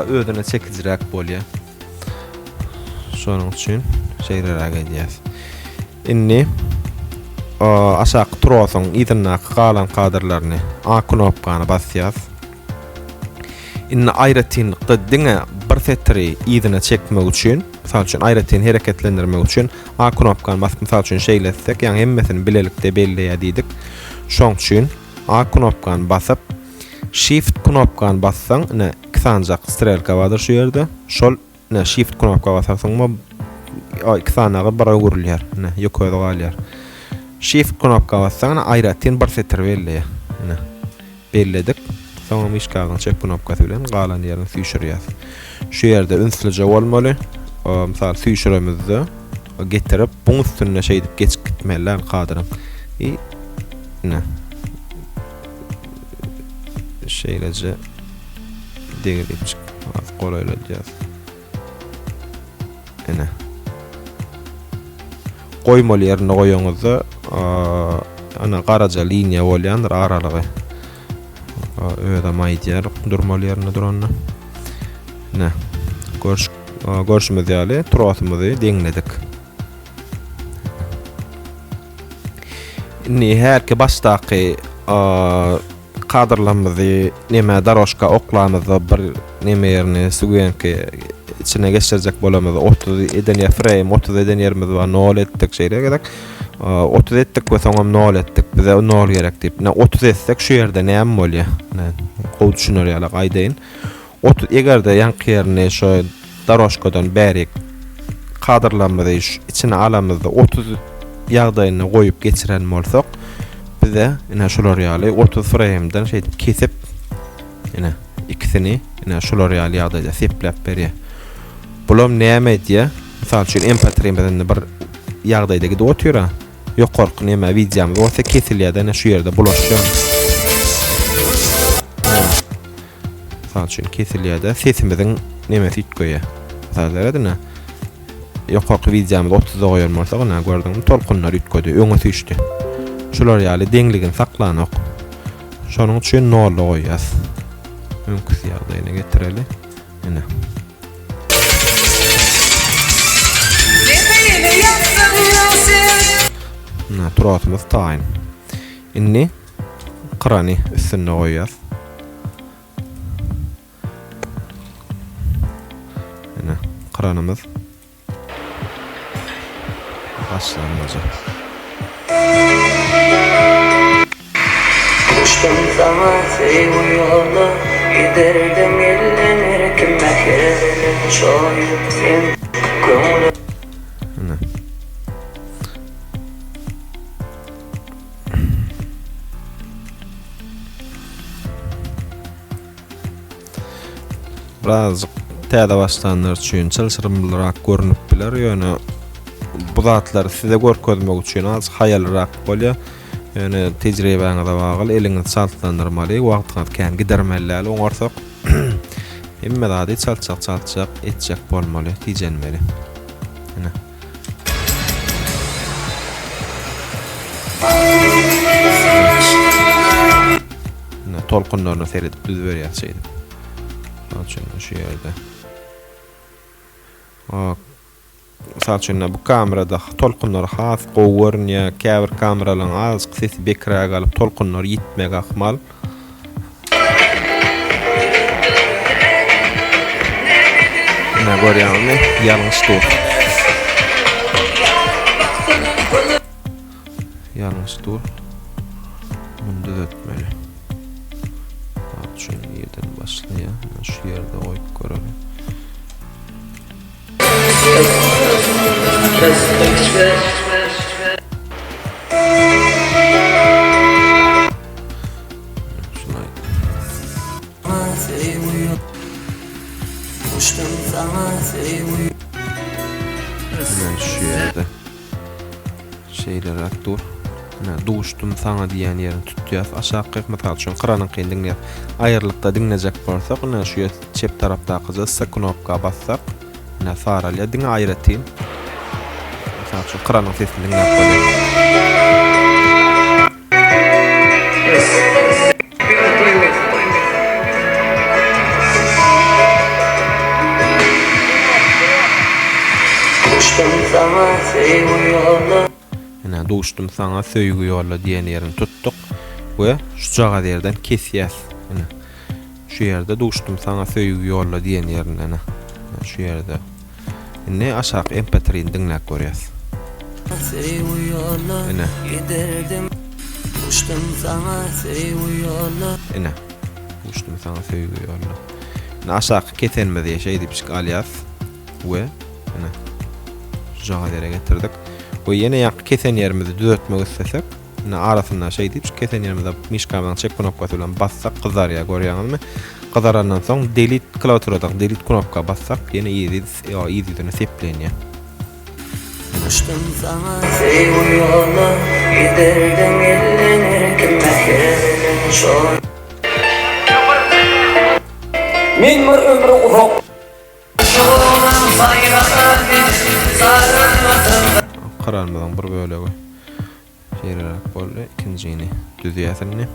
[SPEAKER 1] özüne çekijiräk bolýar. Şonuň üçin şeýleräk edýäs. Indi aşaky trosyň yzyndaky galan kadrlaryny A knopkany basýas. Indi aýratynlykda diňe bir setiri yzyna çekmek üçin, mysal üçin aýratyn hereketlendirmek üçin A knopkany basyp mysal üçin şeýle etsek, ýagny hemmesini bilelikde belleýär diýdik. Şoň üçin A knopkany basyp Shift knopkany bassaň, ine iki sanjak strelka bardyr şu ýerde. Şol ine Shift knopka basarsyň, o iki sanagy bir öwrülýär. Ine ýok özi galýar. Shift knopka bassaň, ine aýratyn bir setir belleýär. Ine belledik. Soňra myşkagyň çep knopkasy bilen galan ýerini süýşürýäs. Şu ýerde ünslüje bolmaly. Mysal süýşüremizde getirip, buň üstünde şeýdip geçip gitmeli däl kadryň. I ine. Şeýleje degiripjik az golaýladýas. Ine. Goýmaly ýerinde goýaňyzda, ana garaja liniýa bolýandyr aralygy. Özem aýdýar durmaly ýerinde duranda. Ine. Görüş, görşümiz ýaly trosumyzy deňledik. Indi herki başdaky kadrlarymyzy neme dorožka oklamyzda bir neme ýerini sügenki içine geçirjek bolamyzda 30 eden ýer frame 30 eden ýerimiz bar 0 etdik şeýle gezek 30 etdik we soňam 0 etdik bize 0 gerek diýip ne 30 etsek şu ýerde näme bolýar gowy düşüner ýaly aýdaýyn 30 eger-de ýaňky ýerini şu dorožkadan bärik kadrlarymyzy içine alamyzda 30 ýagdaýynda goýup geçiren bolsak. bize ine şular ýaly 30 freýmden şeýdip kesip ine ikisini ine şular ýaly ýagdaýda sepläp berýär. Bulam näme edýär? Mysal üçin MP3-imiz indi bir ýagdaýda gidip otyr-a. Ýokarky neme wideomyz bolsa kesilýär-de ine şu ýerde bulaşýar. Mysal üçin kesilýär-de sesimiziň nemesi üýtgeýär. Mysal seredin Ýokarky wideomyzy 30-da goýan bolsak, ine gördüňmi tolkunlar üýtgedi, öňe süýşdi. Şular ýaly deňligini saklanok. Şonuň üçin nolda goýýas. Öňküsi ýagdaýyna getireli. Ine. Ine trosumyz taýyn. Indi krany üstünde goýýas. Ine, kranymyz. Başlangyjy.
[SPEAKER 2] Uçdum saňa söýgi ýola Giderdim elden erkim mähir bilen çoýup sen köňlüm.
[SPEAKER 1] Ine. Birazjyk täze başlanlar üçin çylşyrymlyrak görünip biler, ýöne bu zatlary size görkezmek üçin az haýalrak bolýar. Ýöne tejribäňize bagly eliňizi çaltlandyrmaly, wagtyňyzy kän gidermeli däl oňarsak. Hemme zady çaltjak çaltjak etjek bolmaly, tijenmeli. Ine. Ine tolkunlaryna seredip düzüberýär şeýdip. Mysal üçin şu ýerde. Ok. Mysal üçin bu kamerada tolkunlar has gowy görünýär. Käbir kameralaryň azajyk sesi bekiräk alyp tolkunlar ýitmegi ahmal. Ine görýäňizmi? Ýalňyş dur. Ýalňyş dur. Muny düzetmeli. Şu ýerden başlaýar. Şu ýerde goýup göreli. Şu ýerde şeýleräk dur. Ine, duşdum saňa diýen ýerini tutýas. Aşakky mysal üçin kyranyňkyny diňleýäs. Aýrylykda diňlejek bolsak, ine şu ýer çep tarapdakyja S knopka bassak, ine saralýar. Diňe aýratyn. Mysal üçin kyranyň sesini diňläp bolýar.
[SPEAKER 2] Duşdum saňa söýgi ýola.
[SPEAKER 1] Ine, duşdum saňa söýgi ýola diýen ýerini tutduk we şujagaz ýerden kesýäs. Ine, şu ýerde duşdum saňa söýgi ýola diýen ýerinden, ine, şu ýerde. Indi aşaky mp3-ni diňläp görýäs. Ine. Ine. Duşdum saňa söýgi ýola. Indi aşaky kesenimizi şeýdipjik alýas we ine şujagaz ýere getirdik. We ýene ýaňky kesen ýerimizi düzetmek islesek, Ine arasynda şeý diýip şu kesen ýerimize myşkamyzyň çep knopkasy bilen bassak gyzarýar görýäňizmi? Gyzarandan soň delete klawiaturadaky delete knopka bassak ýene yzy yz ýüzüne seplenýär.
[SPEAKER 2] Uçdum saňa söýgi ýola Giderdim elden erkim mähir bilen şol.
[SPEAKER 3] Men bir ömri uzak.
[SPEAKER 1] Kararymyzyň bir bölegi. Şeýleräk boldy. Ikinjini düzýäs indi.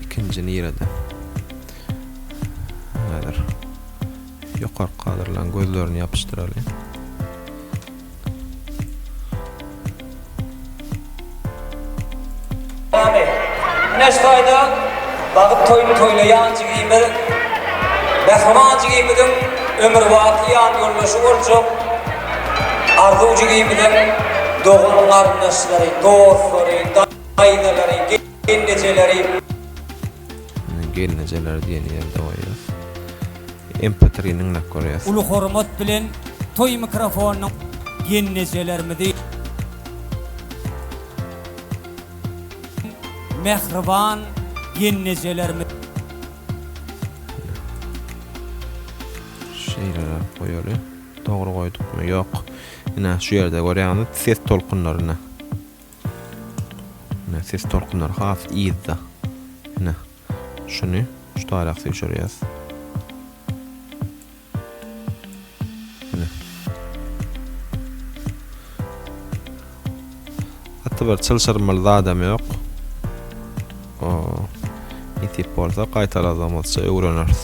[SPEAKER 1] Ikinji nirede? Häzir ýokarky kadrlaryň gözlerini ýapyşdyraly.
[SPEAKER 3] Ýagny, ine şu taýda bagt toýuny toýlaýan jigimiz, mähriban jigimiziň ömürbaky ýanýoldaşy boljak Arzuw jigimiziň dogan-garyndaşlary, dostlary, daýzalary, gelnejeleri.
[SPEAKER 1] Ine gelnejeler diýen ýerde goýýas. MP3-ni diňläp görýäs.
[SPEAKER 3] Uly hormat bilen toý mikrofonynyň. gelnejelerimizi, mähriban gelnejelerimizi.
[SPEAKER 1] Şeýleräk goýaly. Dogry goýdukmy? Ýok. Ine, şu ýerde görýäňiz ses tolkunlary ine. Ine, ses tolkunlary has yzda. Ine. Şuny şu taýrak süýşürýäs. Ine. Gaty bir çylşyrymly zadam ýok. O, nesip bolsa gaýtaladygymyzça öwreneris.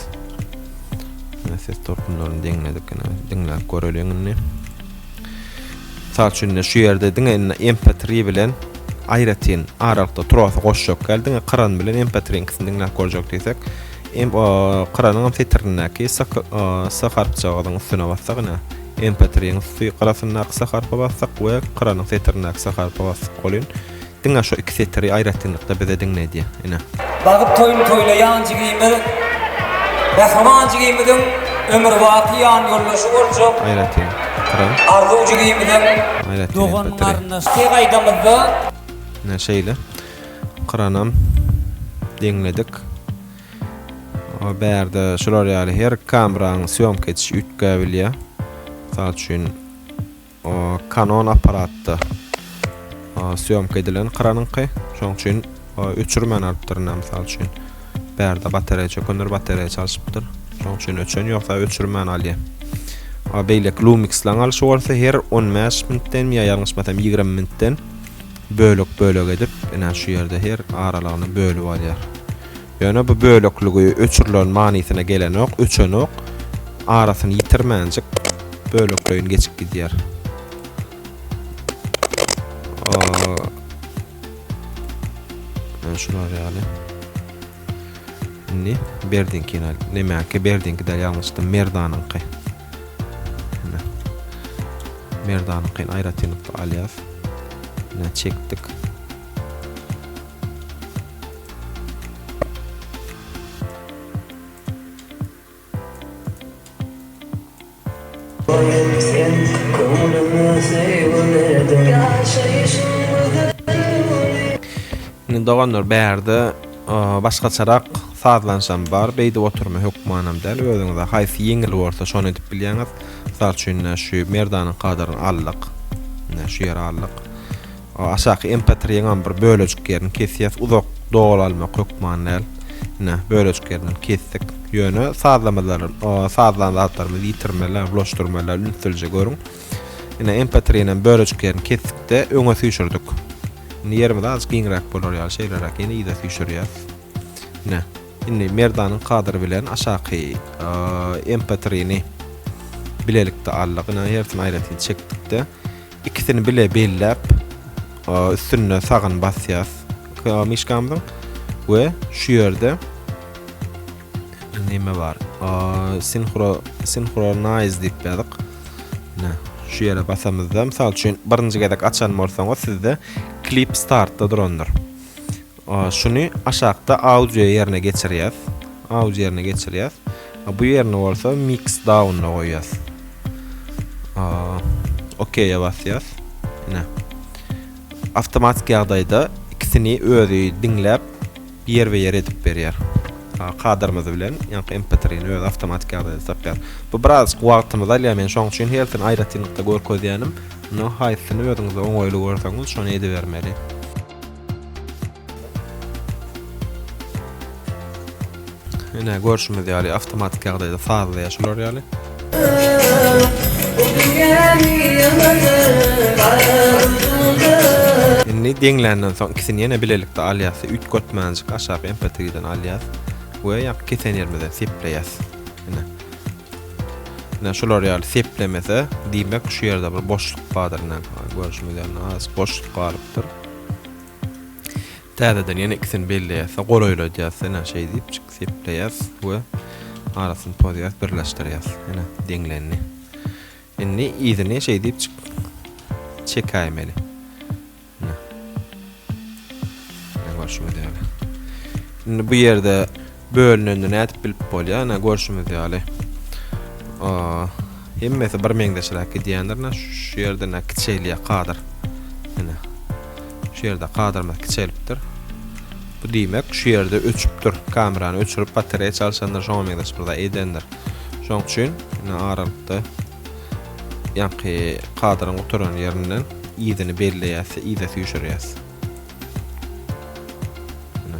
[SPEAKER 1] Ine ses tolkunlaryny deňledik ine diňläp göreliň indi. Mysal üçin indi şu ýerde diňe indi MP3 bilen aýratyn aralykda trosy goşjak däl, diňe kran bilen MP3 ikisini diňläp görjek diýsek, M kranyň hem setirindäki S S harpjagazyň üstüne bassak ine MP3-iň üsti gyrasyndaky S harpa bassak we kranyň setirindäki S harpa bassak welin Diňe şo iki setiri aýratynlykda bize diňledýär, ine.
[SPEAKER 3] Bagyt toýuny toýlaýan jigimiz Mähriban jigimiziň ömürbaky ýanýoldaşy boljak
[SPEAKER 1] Aýratyn kran.
[SPEAKER 3] Arzuw jigimiziň
[SPEAKER 1] Aýratyn
[SPEAKER 3] dogan
[SPEAKER 1] MP3.
[SPEAKER 3] garyndaş Tek aýdamyzda.
[SPEAKER 1] Ine şeýle. Kranam deňledik. O bärde şular ýaly her kameraň sýomka edişi üýtgäbilýär. Mysal üçin Canon apparatda sýomka edilen kranyňky. Şonuň üçin öçürmän alypdyr ine mysal üçin. Bärde batareýa çökendir, batareýa çalşypdyr. Şonuň üçin öçen ýogsa öçürmän alýar. A beýleki Lumix-laň alşy bolsa her 15 minutden ýa ýalňyşmasam 20 minutden bölek-bölek edip, ine şu ýerde her aralygyny bölüp alýar. Ýöne bu bölekligi öçürilen manysyna gelenok, öçenok, arasyny ýitirmänjik bölekleýin geçip gidýär. Şular ýaly. Indi Berdiňkini al. Nemäki Berdiňki däl ýalňyşdym, Merdanyňky. Ine. Merdanyňkyny aýratynlykda alýas. Ine çekdik. Indi doganlar bärde başgaçarak sazlanşam bar. Beýdip oturma hökmanam däl. Özüňize haýsy ýeňil bolsa şony edip bilýäňiz. Mysal üçin şu Merdanyň kadyryny aldyk. Ine şu ýere aldyk. Aşaky MP3-iňem bir bölejik ýerini kesýäs. Uzak doly almak hökman däl. Ine, bölejik ýerinden kesdik. Ýöne sazlamalar, sazlan zatlarymyzy ýitirmeli, bulaşdyrmaly, ünslije görüň. Ine, MP3-inem bölejik ýerini kesdik-de, öňe süýşürdik. Indi ýerimiz azajyk giňräk bolar ýaly şeýleräk ýene yza süýşürýäs. Ine, indi Merdanyň kadry bilen aşaky MP3-ni bilelikde aldyk. Ine, hersini aýratyn çekdik-de, Ikisini bile belläp, üstünde sagyny basýas myşkamyzyň we şu ýerde näme bar? Sinhro synchronize diýip ýazyk. Ine, şu ýere basamyzda, mysal üçin, birinji gezek açan bolsaňyz, sizde klip startda durandyr. Şuny aşakda audio ýerine geçirýäs. Audio ýerine geçirýäs. Bu ýerini bolsa mix down-da goýýas. OK-ýa basýas. Ine. Awtomatik ýagdaýda ikisini özi diňläp ýerbe-ýer edip berýär. Kadrymyz bilen ýaňky MP3-ni özi awtomatik ýagdaýda tapýar. Bu birazjyk wagtymyzy alýar. Men şoň üçin hersini aýratynlykda görkezýänim. Indi haýsysyny özüňize oňaýly görseňiz şony edibermeli. Ine görşümiz ýaly awtomatik ýagdaýda sazlaýar şular ýaly. Indi deňländen soň ikisini ýene bilelikde alýas, üýtgetmänjik aşak MP3-den alýas we ýaňky kesen ýerimizden sepleýäs. Ine. Ine şular ýaly seplemese, diýmek şu ýerde bir boşluk bardyr. Ine görşümiz ýaly az boşluk galypdyr. Täzeden ýene ikisini belleýäs-de, golaýladýas. Ine, şeý diýipjik sepleýäs we arasyny pozýas, birleşdirýäs. Ine, deňlendi. Indi yzyny şeý diýipjik çekäýmeli. Ine. Ine görşüňiz ýaly. Indi bu ýerde bölünenini nädip bilip bolýar? Ine görşümiz ýaly. Hemmesi bir meňzeşräk gidýändir. Ine şu ýerde ine kiçelýär kadr. Ine. Şu ýerde kadrymyz kiçelipdir. Bu diýmek şu ýerde öçüpdir. Kamerany öçürip batareýa çalşandyr, şoňa meňzeş bir zat edendir. Şoň üçin ine aralykda ýaňky kadryň gutaran ýerinden yzyny belleýäs, yza süýşürýäs. Ine.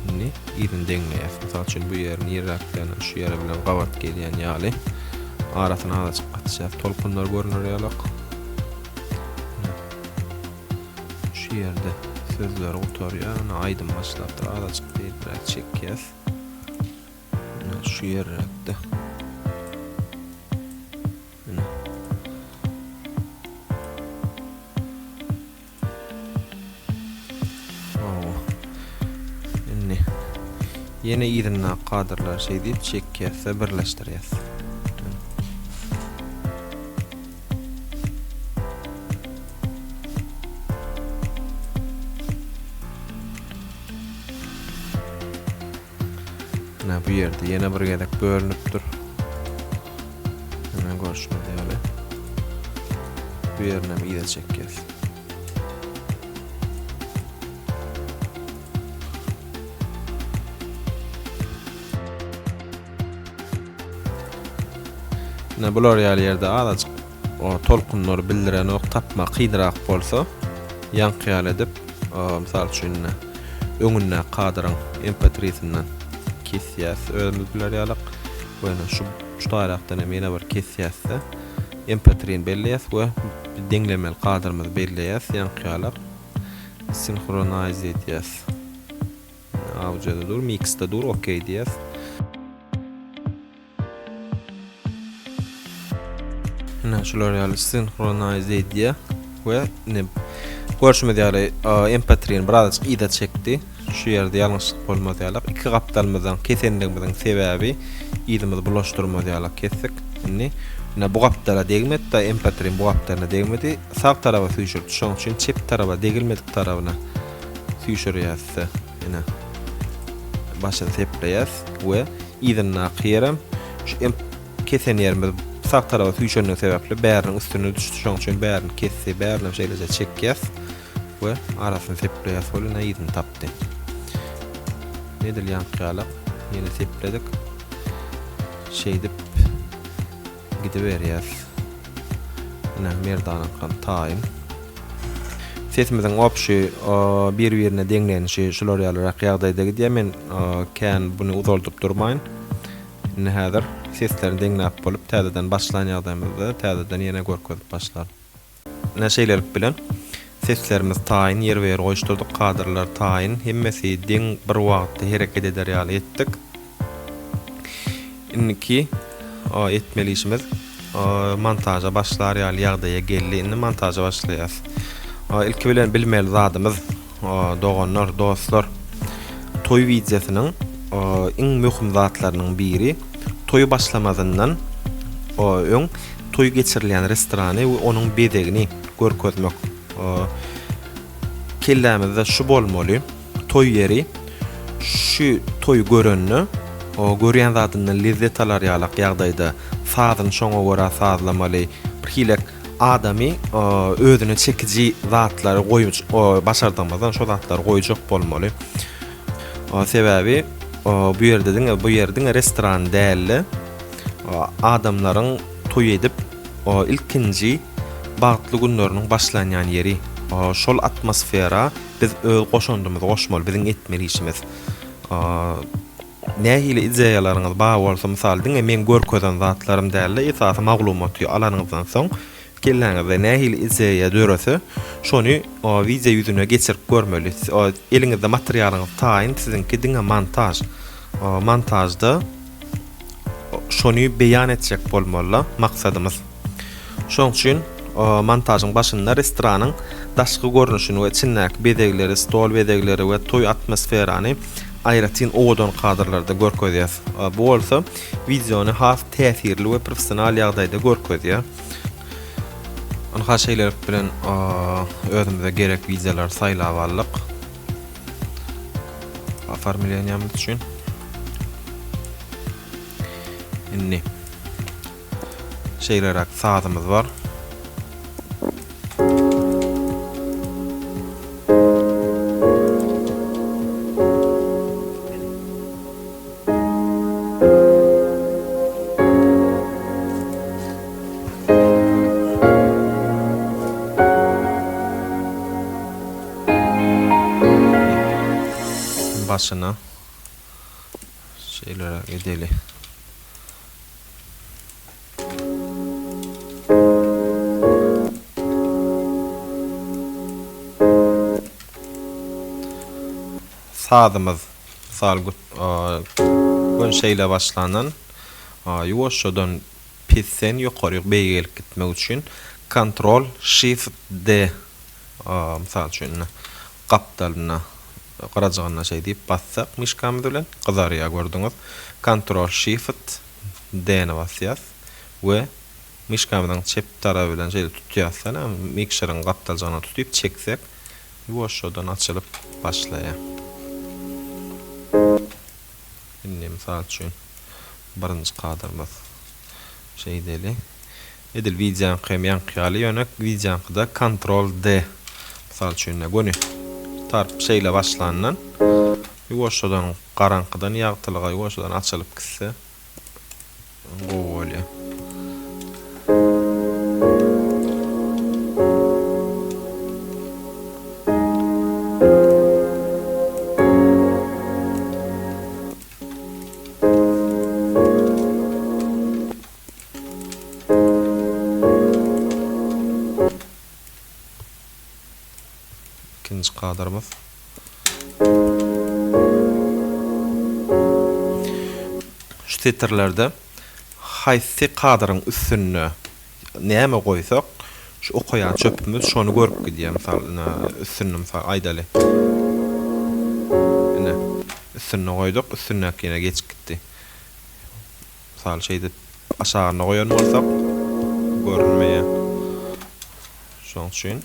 [SPEAKER 1] Indi yzyny deňleýäs. Mysal üçin bu ýer nirräkden şu ýere bilen gabat gelýän ýaly arasyny azajyk açýas. Tolkunlar görner ýalak. Şu ýerde sözler gutarýar. Ine aýdym başlapdyr. Azajyk beýleräk çekýäs. Ine şu ýerräkde. Ine. Hawa. Indi ýene yzyndaky kadrlary şeý diýip çekýäs-de birleşdirýäs. Ine bu ýerde ýene bir gezek bölünipdir. Ine görşüňiz ýaly. Bu ýerini hem yza çekýäs. Ine bular ýaly ýerde azajyk o tolkunlary bildirenok tapma kynrak bolsa ýaňky ýaly edip mysal üçin ine öňündäki kadryň mp3-sinden kesýäs özümiz biler ýalak we ine şu şu taýrakdan hem ýene bir kesýäs-de mp3-ni belleýäs we deňlemeli kadrymyzy belleýäs ýaňky ýalak sinhronize edýäs. Audioda dur, miksde dur, okey diýýäs. Ine şular ýaly sinhronize edýär we ine görşümiz ýaly MP3-ni birazajyk yza çekdi. Şu ýerde ýalňyşlyk bolmaz ýaly. Iki gapdalymyzdan kesenligimiziň sebäbi yzymyzy bulaşdyrmaz ýaly kesdik. Indi ine bu gapdala degmedi-de, MP3-niň bu gapdalyna degmedi. Sag taraba süýşürdi. Şonuň üçin çep taraba degilmedik tarabyna süýşürýäs-de, ine başyny sepleýäs we yzyndaky ýerem şu kesen ýerimiz sag taraba süýşenligi sebäpli bäriniň üstüne düşdi, şonuň üçin bärini kesdi, bärinem şeýleje çekýäs we arasyny sepleýäs, ol ine yzyny tapdy. Edil ýaňky ýaly ýene sepledik. Şeýdip gidiberýäs. Ine Merdanaňkam taýyn. Sesimiziň obşi bir-birine deňlenişi şular ýalyrak ýagdaýda gidýär. Men kän buny uzaldyp durmaýyn. Indi häzir seslerini deňläp bolup täzeden başlan ýagdaýymyzda täzeden ýene görkezip başlaryn. Ine şeýlelik bilen seslerimiz taýyn, ýerbe-ýer goýuşdyrdyk, kadrlar taýyn, hemmesi deň bir wagtda hereket eder ýaly etdik. Indiki etmeli işimiz montaža başlar ýaly ýagdaýa geldi. Indi montaža başlaýas. Ilki bilen bilmeli zadymyz doganlar, dostlar, toý wideosynyň iň möhüm zatlarynyň biri toý başlamazyndan öň toý geçirilýän restorany we onuň bezegini görkezmek. Kellämizde şu bolmaly. Toý ýeri şu toýy görende, görýän zadyndan lezzet alar ýalak ýagdaýda sazyny şoňa görä sazlamaly. Bir hilek adamy özüne çekiji zatlary goýup başardygymyzdan şo zatlary goýjak bolmaly. Sebäbi bu ýerde diňe bu ýer diňe restoran dälde adamlaryň toý edip ilkinji bagtly günleriniň başlanýan ýeri. Şol atmosfera Biz öz goşandymyzy goşmaly, biziň etmeli işimiz. Nähili ideýalaryňyz bar bolsa, mysal, diňe meň görkezen zatlarym däl-de, esasy maglumaty alanyňyzdan soň, kelläňizde nähili ideýa dörese, şony wideo ýüzüne geçirip görmeli. Eliňizde materialyňyz taýyn, siziňki diňe montaž. Montažda şony beýan etjek bolmaly-da maksadymyz. Şonuň üçin montažyň başynda restoranyň daşky görnüşini we içindäki bezegleri, stol bezegleri we toý atmosferany aýratyn owadan kadrlarda görkezýär. Bu bolsa wideony has täsirli we professional ýagdaýda görkezýär. Ynha şeýlelik bilen özümize gerek wideolary saýlap aldyk. Oformleniýamyz üçin. Indi. Şeýleräk sazymyz bar. Başyna şeýleräk edeli. Sazymyz mysal gün şeýle başlandan ýuwaşjadan pesden ýokaryk beýgelip gitmek üçin Ctrl Shift D mysal üçin ine gapdalyna gyrajygyna şeý diýip bassak myşkamyz bilen gyzarýar gördüňiz Ctrl Shift D-ni basýas we myşkamyzyň çep tarapy bilen şeýle tutýas-da mikseriň gapdaljygyna tutyp çeksek ýuwaşjadan açylyp başlaýar. Indi mysal üçin birinji kadrymyz şeýdeli. Edil wideoňky hem ýaňky ýaly ýöne wideoňkyda Ctrl D mysal üçin göni tarp şeýle başlandan ýuwaşjadan garaňkydan ýagtylyga ýuwaşjadan açylyp gitse gowy bolýar. Ikinji kadrymyz. Şu setirlerde haýsy kadryň üstünde näme goýsak, şu okaýan çöpümiz şony görüp gidýär. Mysal, ine, üstünde mysal aýdaly. Ine, üstünde goýduk, üstündäkine geçip gitdi. Mysal, şeýdip aşagynda goýan bolsak, görünmeýär. Şonuň üçin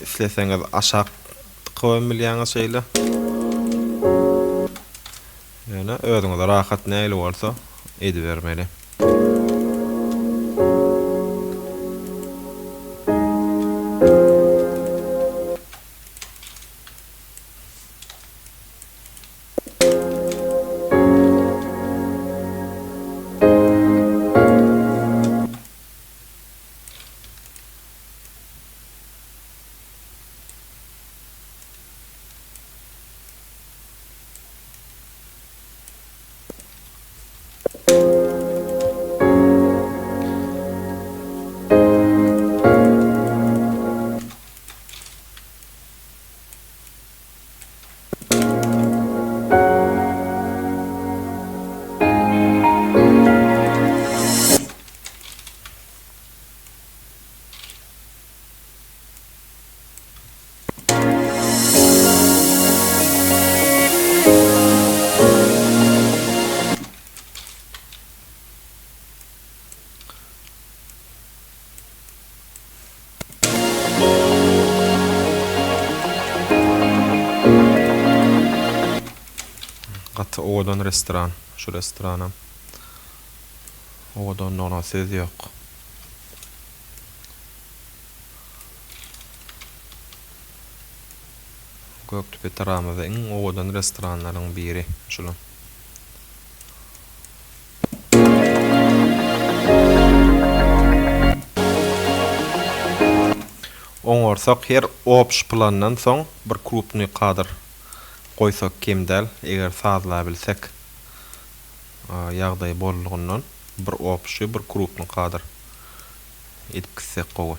[SPEAKER 1] isleseňiz aşak dykyp hem bilýäňiz şeýle. Ýöne özüňize rahat nähili bolsa edibermeli. Gaty owadan restoran şu restoranam. Owadanlygyna söz ýok. Gökdepe etrabymyzda iň owadan restoranlaryň biri şulam. Oňarsak her obş plandan soň bir krupnyý kadr goýsak kem däl eger sazlabilsek ýagdaý boldugyndan bir obşy bir krupnyý kadr edip gitsek gowy.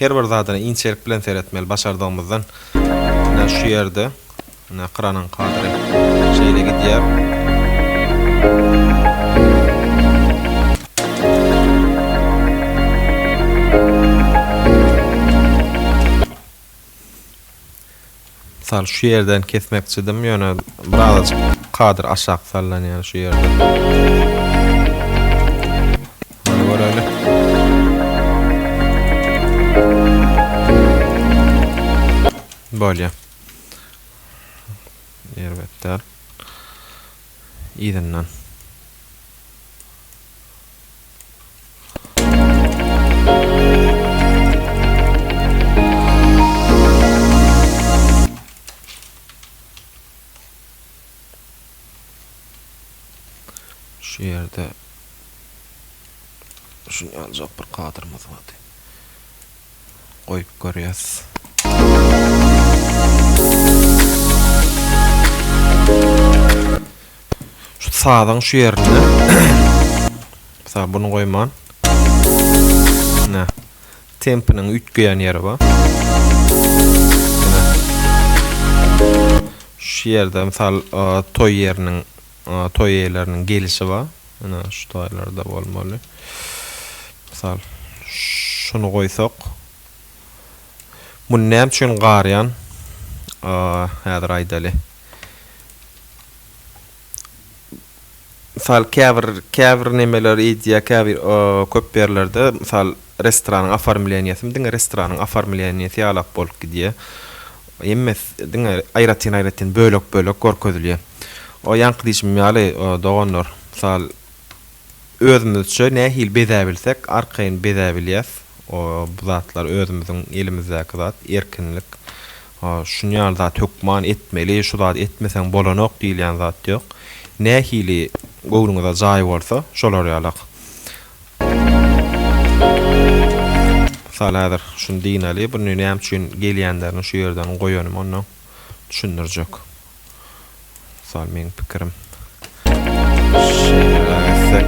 [SPEAKER 1] Her bir zadyna inçelik bilen seretmeli başardygymyzdan. Ine şu ýerde ine kranyň kadry şeýle gidýär. Mysal şu ýerden kesmekçidim, ýöne birazajyk kadr aşak sallanýar şu ýerde. Hany göreli. Bolýar. Erbet däl. Yzyndan. Şu ýerde şuny aljak bir kadrymyz bardy. Goýup görýäs. Şu sazyň şu ýerinde Mysal bunu goýman. Ne? Tempiniň üýtgeýän ýeri bar. Şu ýerde mysal toý ýeriniň toý eýeleriniň gelişi bar. Ine şu taýlarda bolmaly. Mysal şuny goýsak. Muny näme üçin garýan? Häzir aýdaly. Mysal käbir käbir nemeler edýär käbir köp ýerlerde mysal restoranyň oformleniýasy diňe restoranyň oformleniýasy ýalak bolup gidýär. Hemmesi diňe aýratyn aýratyn bölek bölek görkezilýär. O ýaňky diýşim ýaly doganlar mysal Özümizçe nähili bezäbilsek arkaýyn bezäbilýäs. Bu zatlar özümiziň elimizdäki zat, erkinlik. Şuny ýaly zat hökman etmeli, şu zady etmeseň bolanok diýilýän zat ýok. Nähili göwnüňize jaý bolsa, şolar ýalak. Mysal häzir şuny dynali, buny näme üçin gelýänlerini şu ýerden goýanym onnoň düşündirjek. Mysal meň pikirim. Şeýleräk etsek.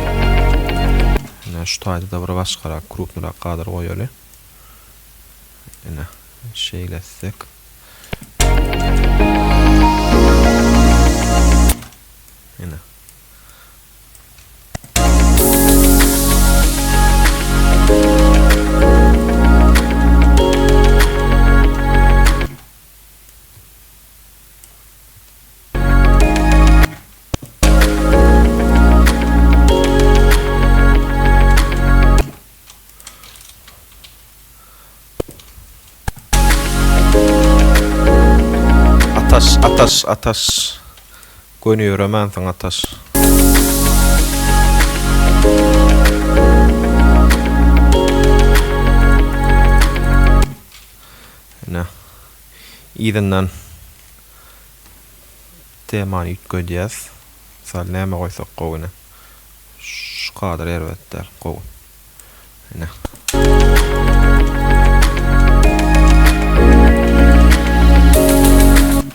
[SPEAKER 1] Ine şu taýda-da bir başgarak krupnyrak kadr goýaly. Ine şeýle etsek. Ine. Ataş, ataş, ataş. Göni ýöremänsiň ataş. Ine. Yzyndan temany üýtgedýäs. Mysal näme goýsak gowy ine. Şu kadr erbet däl, gowy. Ine.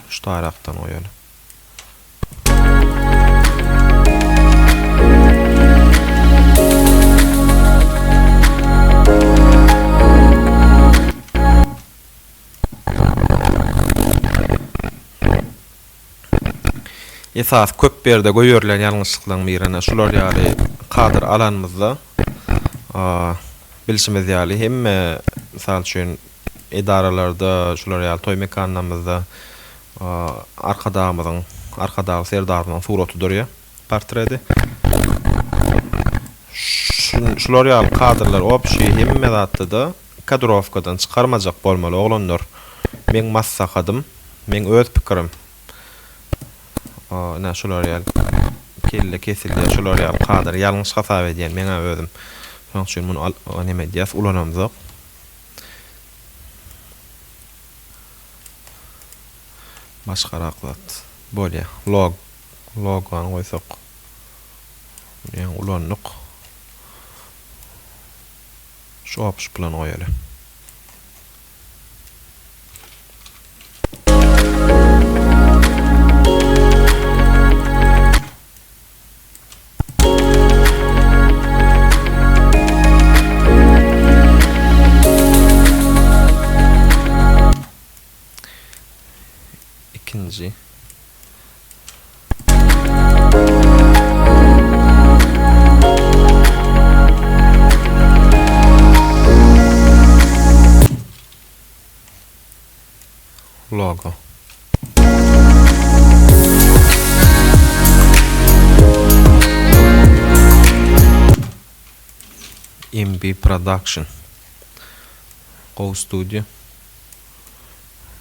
[SPEAKER 1] Şu taýrakdan goýaly. Esasy köp ýerde goýberilen ýalňyşlyklaryň birine şular ýaly kadr alanymyzda bilşimiz ýaly hemme mysal üçin edaralarda şular ýaly toý mekanlarymyzda Arkadagymyzyň Arkadagly Serdarymyzyň suraty durýar portredi. Şular ýaly kadrlar obşi hemme zatda-da Kadrowkadan çykarmajak bolmaly oglanlar. Meň maslahadym, meň öz pikirim. Ine şular ýaly kelle kesilýär, şular ýaly kadr ýalňyş hasap edýän meň-ä özüm. Şonuň üçin muny al neme edýäs, ulanamzok. Başgarak zat. Bolýa. Log logony goýsak. Muny ýaňy ulandyk. Şu opş plan goýaly. Ikinji. Logo. MB Production. Gowy studiýa.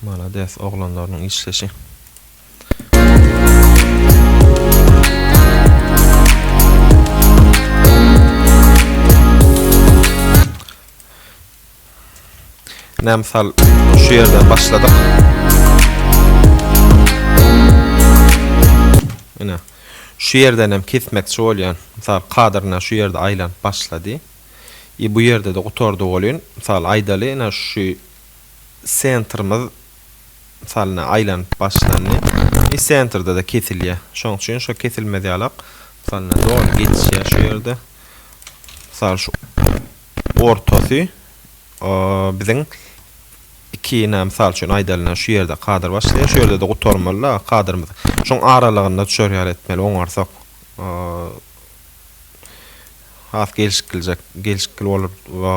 [SPEAKER 1] Malades oglanlarynyň işleşi. Ine mysal şu ýerden başladyk. Ine şu ýerden hem kesmekçi bolýan. Mysal kadryna şu ýerde aýlanyp başlady. I bu ýerde-de gutardy welin, mysal aýdaly ine şu sentrimiz mysal ine aýlanyp başlandy. I sentrde-de kesilýär. Şoň üçin şo kesilmez ýalak mysal ine doly geçýär şu ýerde. Mysal şu ortasy biziň iki ine mysal üçin aýdaly ine şu ýerde kadr başlaýar, şu ýerde-de gutarmaly-da kadrymyz. Şoň aralygynda düşer ýaly etmeli oňarsak. Has gelşiklijek, gelşikli bolar,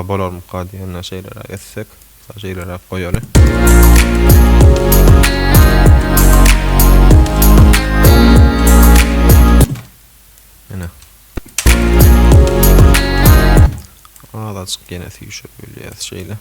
[SPEAKER 1] bolarmyka diýende şeýleräk etsek, şeýleräk goýaly. Ine. Azajyk ýene süýşürip bilýäris şeýle.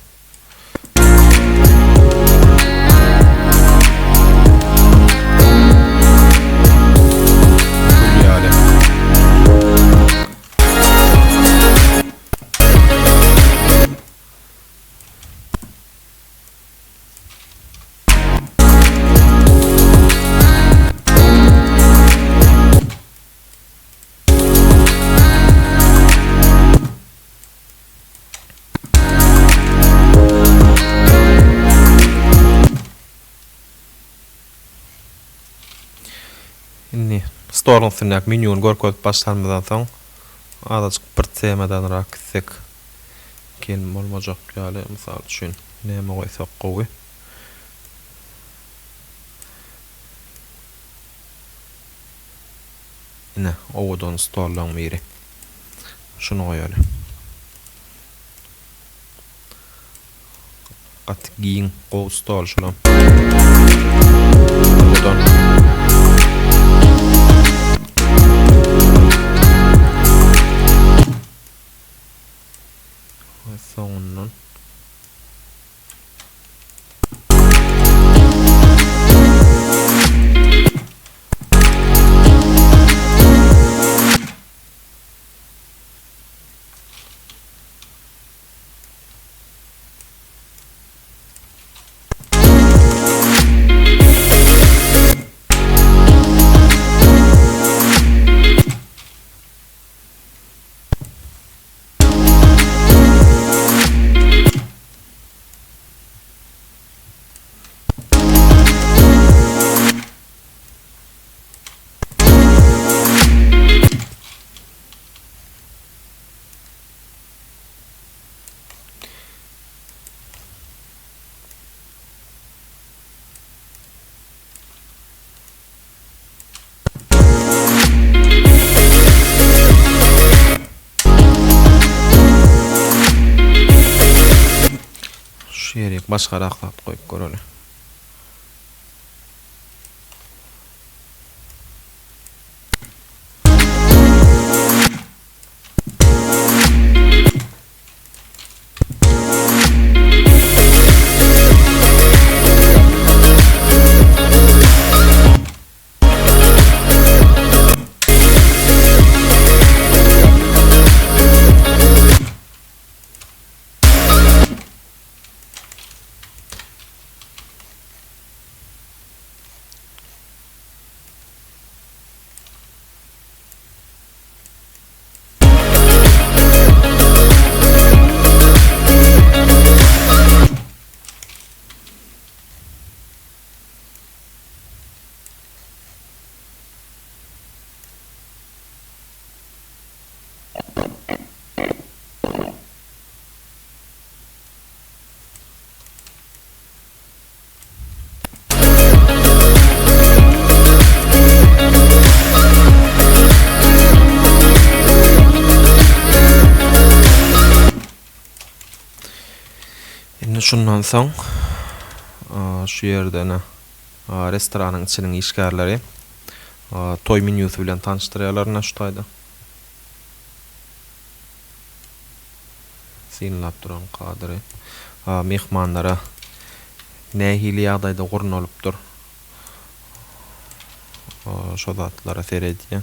[SPEAKER 1] Indi stoluň üstündäki menýuny görkezip başlanymyzdan soň azajyk bir temadanrak gitsek kem bolmajak ýaly, mysal üçin näme goýsak gowy. Ine, owadan stollaň biri. Şuny goýaly. Gaty giň, gowy stol şulam. Owadan. We soňundan Şu ýerik başgarak zat goýup göreli. Indi şundan soň şu ýerde ine restoranyň içiniň işgärleri toý menýusy bilen tanyşdyrýarlar ine şu taýda. Synlap duran kadry. Myhmanlara nähili ýagdaýda gurnalypdyr. Şo zatlara seredýär.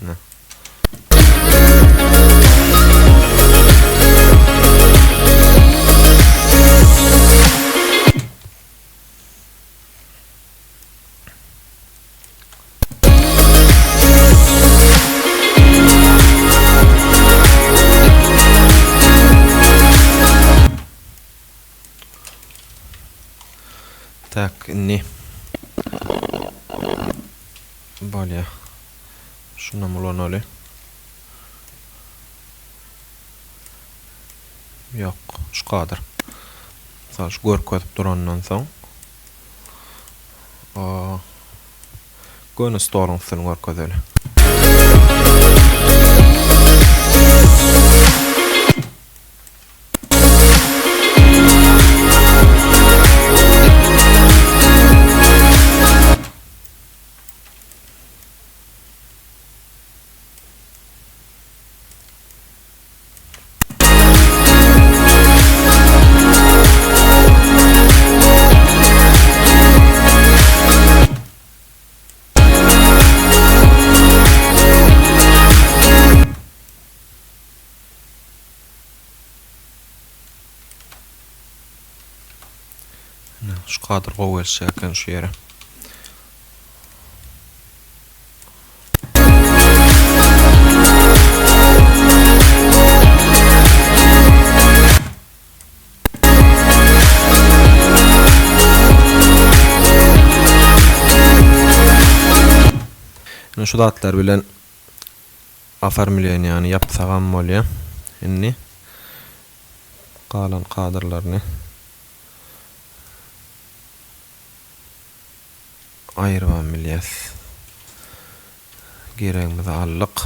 [SPEAKER 1] Ine. Tak, indi bolýa. Şunam ulanaly. Ýok, şu kadr. Mysal şu görkezip durandan soň göni stoluň üstüni görkezeli. Şu kadr gowy gelişýär eken şu ýere. Ine şu zatlar bilen oformleniýany ýapsagam bolýar. Indi galan kadrlaryny aýyrybam bilýäs. Geregimizi aldyk.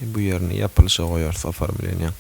[SPEAKER 1] Bu ýerini ýapylyşa goýarys oformleniýaň.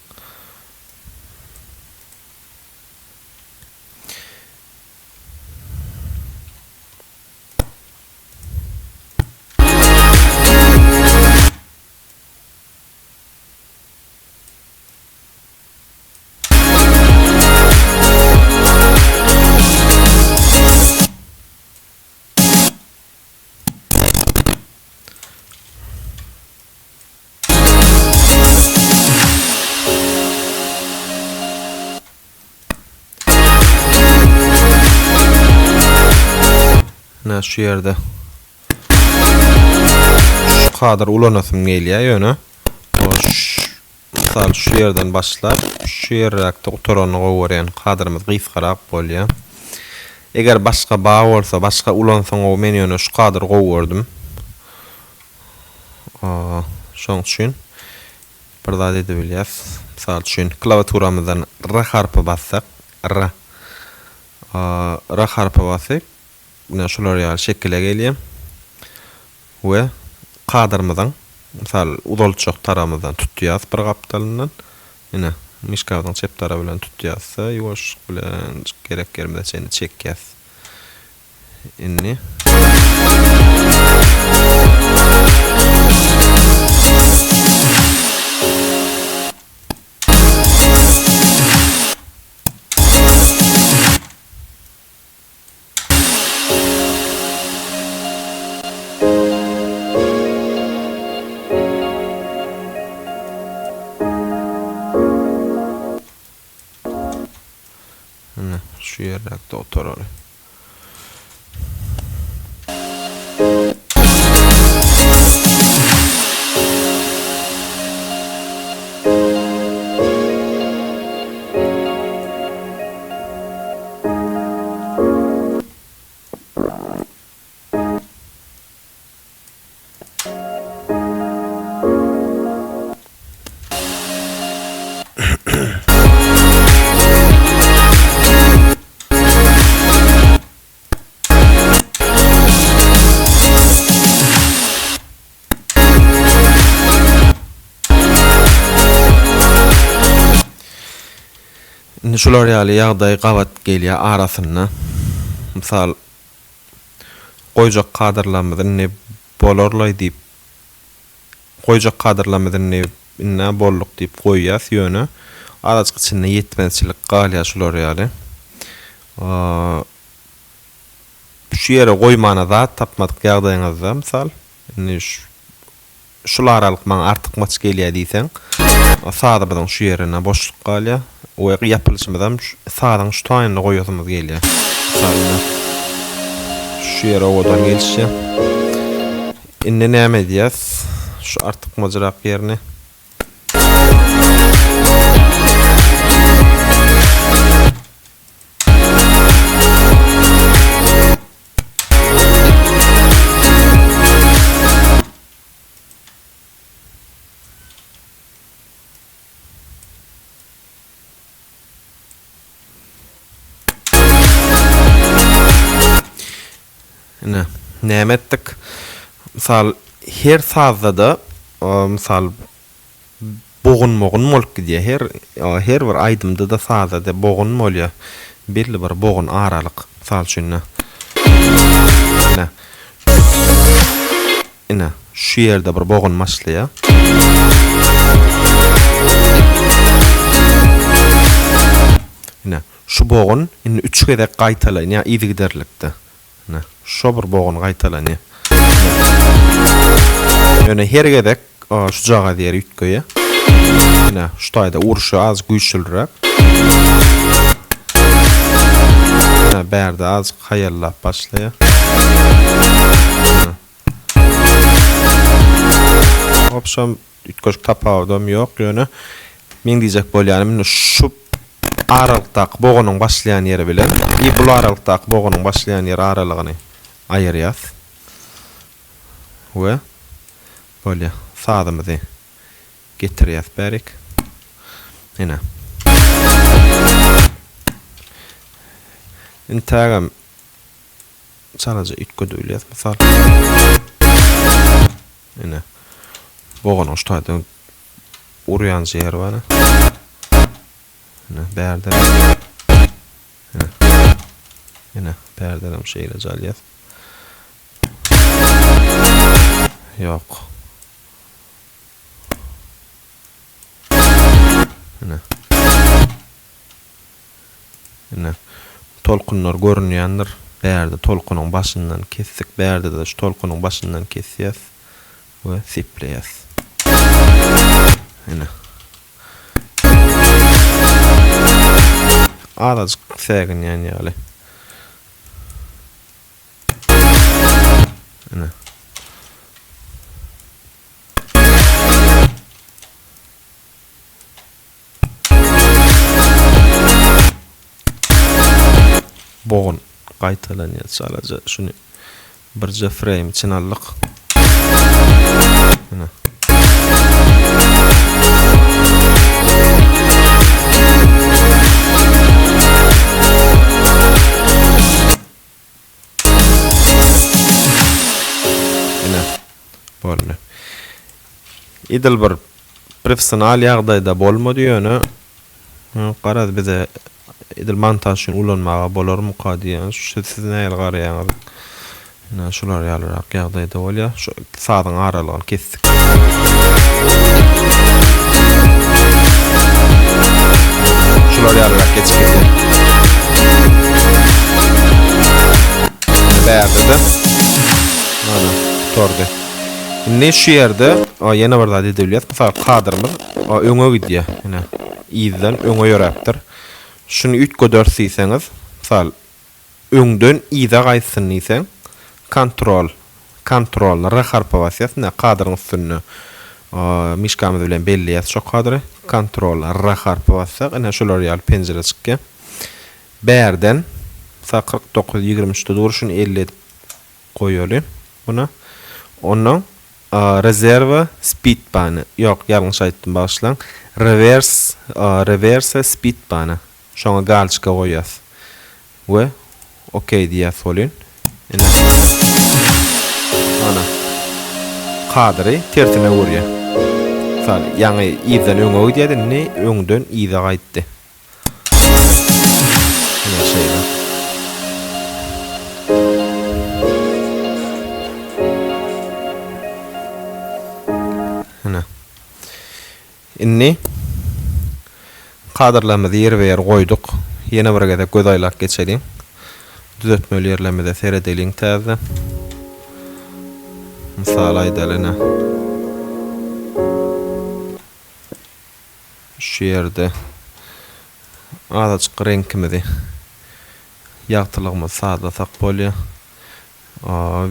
[SPEAKER 1] Ine şu ýerde şu kadr ulanasym gelýär ýöne mysal şu ýerden başlap şu ýerräkde gutaranyny gowy görýän kadrymyz gysgarak bolýar. Eger başga bar bolsa başga ulansaň gowy men ýöne şu kadry gowy gördüm. Şoň üçin bir zat edebilýäs. Mysal üçin klawaturamyzdan R harpy bassak R R harpy basyp Ine şular ýaly şekile gelýär we kadrymyzyň mysal uzaltjak tarabymyzdan tutýas bir gapdalyndan ine myşkamyzyň çep tarapy bilen tutýasda ýuwaşlyk bilen gerek ýerimize çenli çekýäs. Indi. Ine, şu ýerräkde oturaly. Indi şular ýaly ýagdaý gabat gelýär arasynda. Mysal, goýjak kadrlarymyzy indi bolarlaý diýip. Goýjak kadrlarymyzy indi indi bolduk diýip goýýas ýöne azajyk içinde ýetmezçilik galýar şular ýaly. Şu ýere goýmana zat tapmadyk ýagdaýyňyzda mysal indi şul aralyk maňa artykmaç gelýär diýseň sazymyzyň şu ýerine boşluk galýar we ýapylyşymyzam sazyň şu taýynda goýasymyz gelýär. Mysal ine şu ýere owadan gelişýär. Indi näme edýäs? Şu artykmajyrak ýerini. Ine, näme etdik? Mysal, her sazda-da, mysal, bogun-bogun bolup gidýär. Her, her bir aýdymda-da, sazda-da bogun bolýar. Belli bir bogun aralyk. Mysal üçin, ine. Ine. Ine, şu ýerde bir bogun başlaýar. Ine, şu bogun indi üç gezek gaýtalanýar yzygiderlikde. Ine, şo bir bogun gaýtalanýar. Ýöne her gezek şujagaz ýeri üýtgeýär. Ine, şu taýda urşy azajyk güýçlüräk. Ine, bärde azajyk haýallap başlaýar. Obşam üýtgeşik tapawudam ýok, ýöne meň diýjek bolýanym indi şu aralykdaky bogunyň başlaýan ýeri bilen i bul aralykdaky bogunyň başlaýan ýeri aralygyny aýyrýas we bolýa sazymyzy getirýäs bärik. Ine. Intägem çalaja üýtgedip bilýäs mysal. Ine. Boganyň şu taýdan urýan ýeri bar. Ine, bärde. Ine. Ine, bärdenem şeýle alýas. Ýok. Ine. Ine, tolkunlar görünýändir. Bärde tolkunyň başyndan kesdik, bärde-de şu tolkunyň başyndan kesýäs we sepleýäs. Ine. Azajyk säginýän ýaly. Ine. Bogun gaýtalanýar çalaja şuny birje frame içine aldyk. Ine. Ine. Boldy. Edil bir professional ýagdaýda bolmady ýöne garaz bize edil montaž üçin ulanmaga bolarmyka diýýän. Şu siz nähili garaýaňyz? Ine şular ýalyrak ýagdaýda bolýar. Şu sazyň aralygyny kesdik. Şular ýalyrak geçip gidýär. Bärde-de. Ana, gutardy. Indi şu ýerde ýene bir zat edebilýäs. Mysal kadrymyz öňe gidýär. Ine, yzdan öňe ýöräpdir. Şuny üýtgederis diýseňiz, mysal öňden yza gaýtsyn diýseň, kontrol, kontrol R harpa basýas. Ine, kadryň üstünde myşkamyz bilen belleýäs şo kadry. Kontrol R harpa bassak, ine şular ýaly penjire çykýar. Bärden, mysal 49 23-de dur, şuny 50 edip goýaly buna. Ondan rezerwa speed bany, ýok ýalňyş aýtdym bagyşlaň, rewers rewerse speed bany, şoňa galçka goýýas we ok diýýäs welin ine ana kadry tersine öwürýär. Mysal ýaňy yzdan öňe gidýärdi indi öňden yza gaýtdy. Ine şeýle. Indi kadrlarymyzy ýerbe-ýer goýduk. Ýene bir gezek göz aýlap geçeliň. Düzetmeli ýerlerimize seredeliň täzeden. Mysal aýdaly ine. Şu ýerde azajyk reňkimizi ýagtylygymyzy sazlasak bolýar.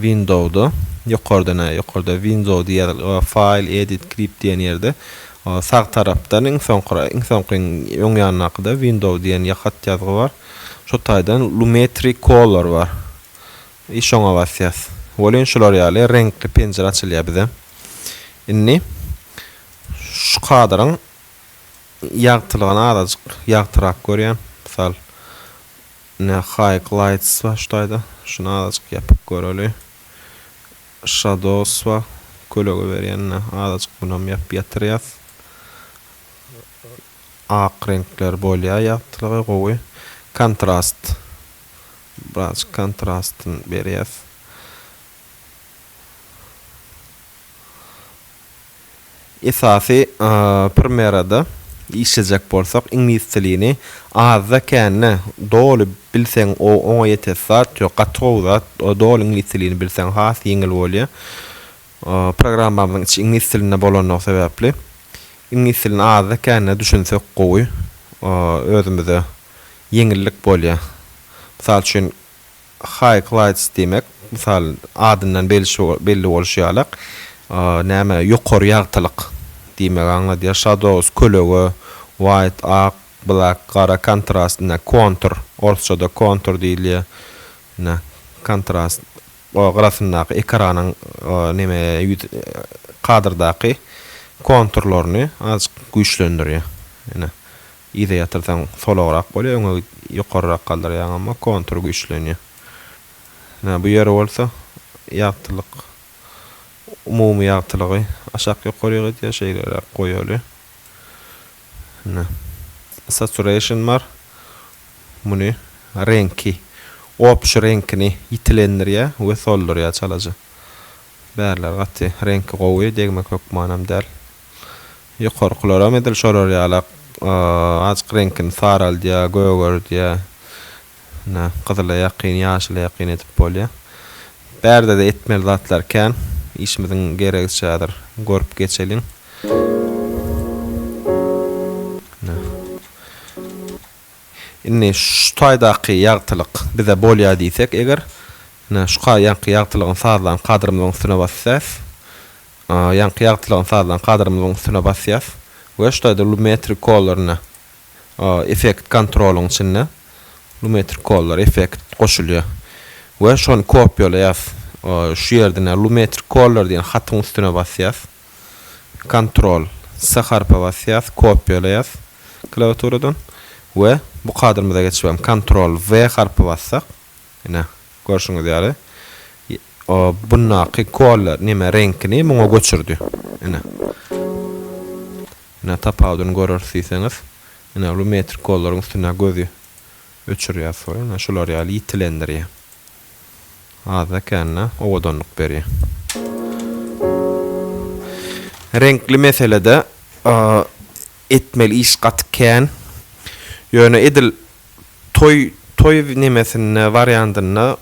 [SPEAKER 1] Windowda ýokarda nä ýokarda Window diýýär File Edit Clip diýen ýerde sag tarapdan iň soňky iň soňky öň ýanyndakyda Window diýen hat ýazgy bar. Şo taýdan Lumetri Color bar. I şoňa basýas. Welin şular ýaly reňkli penjire açylýar bize. Indi şu kadryň ýagtylygyny azajyk ýagtyrak görýän. Mysal Ine high lights bar şu taýda. Şuny azajyk ýapyp göreli. Shadows bar. Kölege berýän ine azajyk munam ýapyp ýatyrýas. Ak reňkler bolýar ýagtylygy gowy. Kontrast. Birazjyk kontrastyny berýäs. Esasy Premierada işlejek bolsak iňlis dilini azda kände doly bilseň oňa ýetesi zat ýok gaty gowy zat doly iňlis dilini bilseň has ýeňil bolýa programmamyzyň içi iňlis dilinde bolanlygy sebäpli iňlis dilini azda kände düşünsek gowy özümize ýeňillik bolýa mysal üçin High lights diýmek, mysal, adyndan belli bolşy ýalak, näme, ýokary ýagtylyk diýmegi aňladýar. Shadows, kölege, white, ak, black, gara, kontrast, ine, kontur, orsçada kontur diýilýär. Ine, kontrast, gyrasyndaky ekranyň neme, ýüz, kadrdaky konturlaryny azajyk güýçlendirýär. Ine. Yza ýatyrsaň solagrak bolýar, öňe ýokarrak galdyrýaňam kontur güýçlenýär. Ine bu ýeri bolsa ýagtylyk umumy ýagtylygy aşak ýokaryk edýär, şeýleräk goýaly. Ine saturation bar. Muny reňki, obşi reňkini ýitilendirýär we soldurýar çalaja. Bärler gaty reňki gowy, degmek hökmanam däl. Ýokarkylaram edil şolar ýalak azjyk reňkini saraldýar, gögerdýär. Ine, gyzyla ýakyn, ýaşyla ýakyn edip bolýar. Bärde-de etmeli zatlar kän. Işimiziň geregiçe häzir görüp geçeliň. Ine. Indi şu taýdaky ýagtylyk bize bolýar diýsek eger, ine şu ýaňky ýagtylygyny sazlan kadrymyzyň üstüne basýas. Ýaňky ýagtylygyny sazlan kadrymyzyň üstüne basýas we şu taýda Lumetri Color-yna effekt kontrolyň içinde Lumetri Color effekt goşulýar we şony kopiýalaýas. Şu ýerde ine Lumetri Color diýen hatyň üstüne basýas. Kontrol S harpa basýas, kopiýalaýas klawiaturadan we bu kadrymyza geçip hem Kontrol W harpy bassak, ine görşüňiz ýaly bundaky kolor neme reňkini muňa göçürdi. Ine. Ine tapawudyny göreris diýseňiz, ine lumetrik koloryň üstünde gözi öçürýär soň ine şular ýaly ýitilendirýär. Azda-kände owadanlyk berýär. Reňkli meselede etmeli iş gaty kän. Ýöne edil toý toý nemesinde wariantynda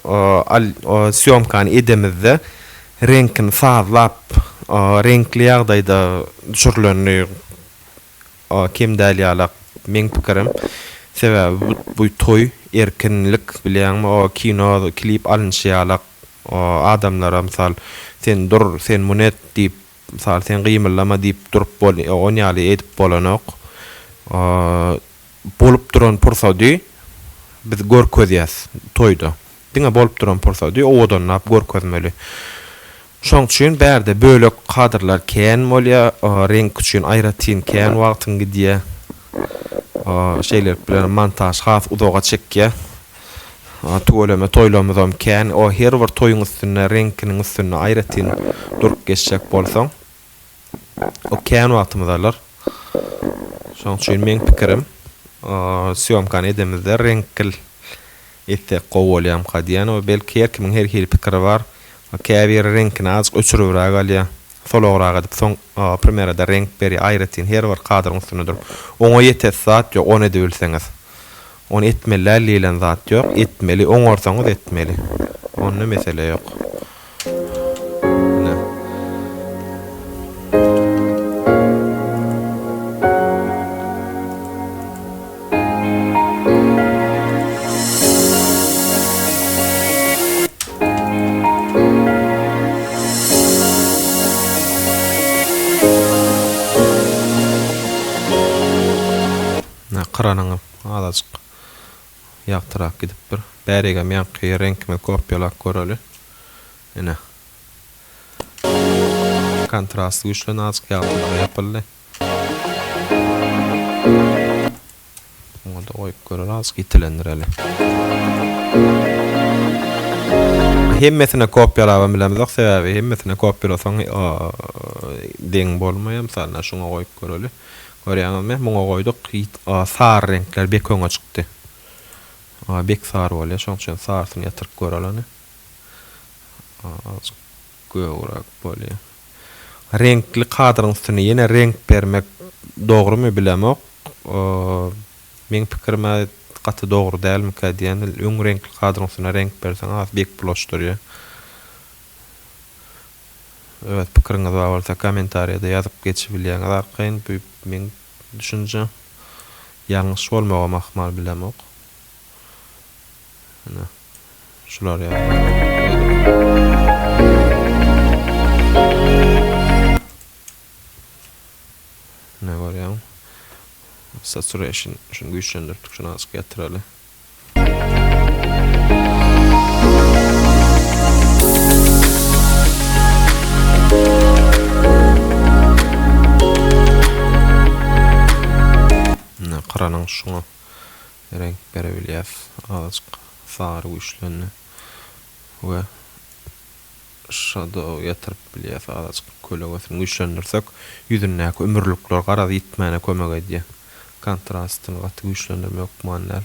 [SPEAKER 1] sýomkany edemizde reňkini sazlap reňkli ýagdaýda düşürilenini kem däl ýalak meň pikirim. Sebäbi bu bu toý erkinlik bilýäňmi o kino klip alynşy ýalak adamlara mysal sen dur sen muny et diýip mysal sen gymyldama diýip durup bol on ýaly edip bolanok. Bolup duran pursady biz görkezýäs toýda. Diňe bolup duran pursady owadanlap görkezmeli. Şoň üçin bärde bölek kadrlar kän bolýar, reňk üçin aýratyn kän wagtyň gidýär. Şeýlelik bilen montaž has uzaga çekýär. Tüweleme toýlarymyzam kän. O her bir toýuň üstünde reňkiniň üstünde aýratyn durup geçjek bolsaň. O kän wagtymyz alar. Şoň üçin meň pikirim sýomkany edemizde reňkil etsek gowy bolýamyka diýýän. O belki her kimiň her hili pikiri bar. Käbiri reňkini azajyk öçüribräk alýar. Solagrak edip soň Premiere-de reňk berýär aýratyn her bir kadryň üstünde durup. Oňa ýetesi zat ýok ony edibilseňiz. Ony etmeli däl diýlen zat ýok. Etmeli, oňarsaňyz etmeli. Onda mesele ýok. Ine. Ine, kyranyňy azajyk ýagtyrak gidipdir. Bärigem ýaňky reňkimizi kopýalap göreli. Ine. Kontrast güýçlendi azajyk ýagtylygy ýapyldy. Muňa-da goýup göreli azajyk ýitilendireli. Hemmesine kopýalabam bilemzok sebäbi hemmesine kopýalasaň deň bolmaýar. Mysal ine şuňa goýup göreli. Görýäňizmi? Muňa goýduk. Sary reňkler bek öňe çykdy. Bek sary bolýar. Şonuň üçin sarysyny ýatyryp göreli ony. Azajyk gögräk bolýar. Reňkli kadryň üstüne ýene reňk bermek dogrumy bilemok. Meň pikirime gaty dogry dälmikä diýen. Öň reňkli kadryň üstüne reňk berseň has bek bulaşdyrýar. Öz pikiriňiz bar bolsa kommentariýada ýazyp geçibilýäňiz arkaýyn bu meň düşünjem. Ýalňyş bolmagam ahmal bilemok. Ine şular ýaly. Ine görýäň. Saturation şuny güýçlendirdik şuny azajyk ýatyraly. Ine kyranyň şuňa reňk berebilýäs. Azajyk sary güýçlendi. We shadow ýatyryp bilýäs azajyk kölegesini güýçlendirsek ýüzündäki ümürlikler garaz ýitmäne kömek edýär. Kontrastyny gaty güýçlendirmek hökman däl.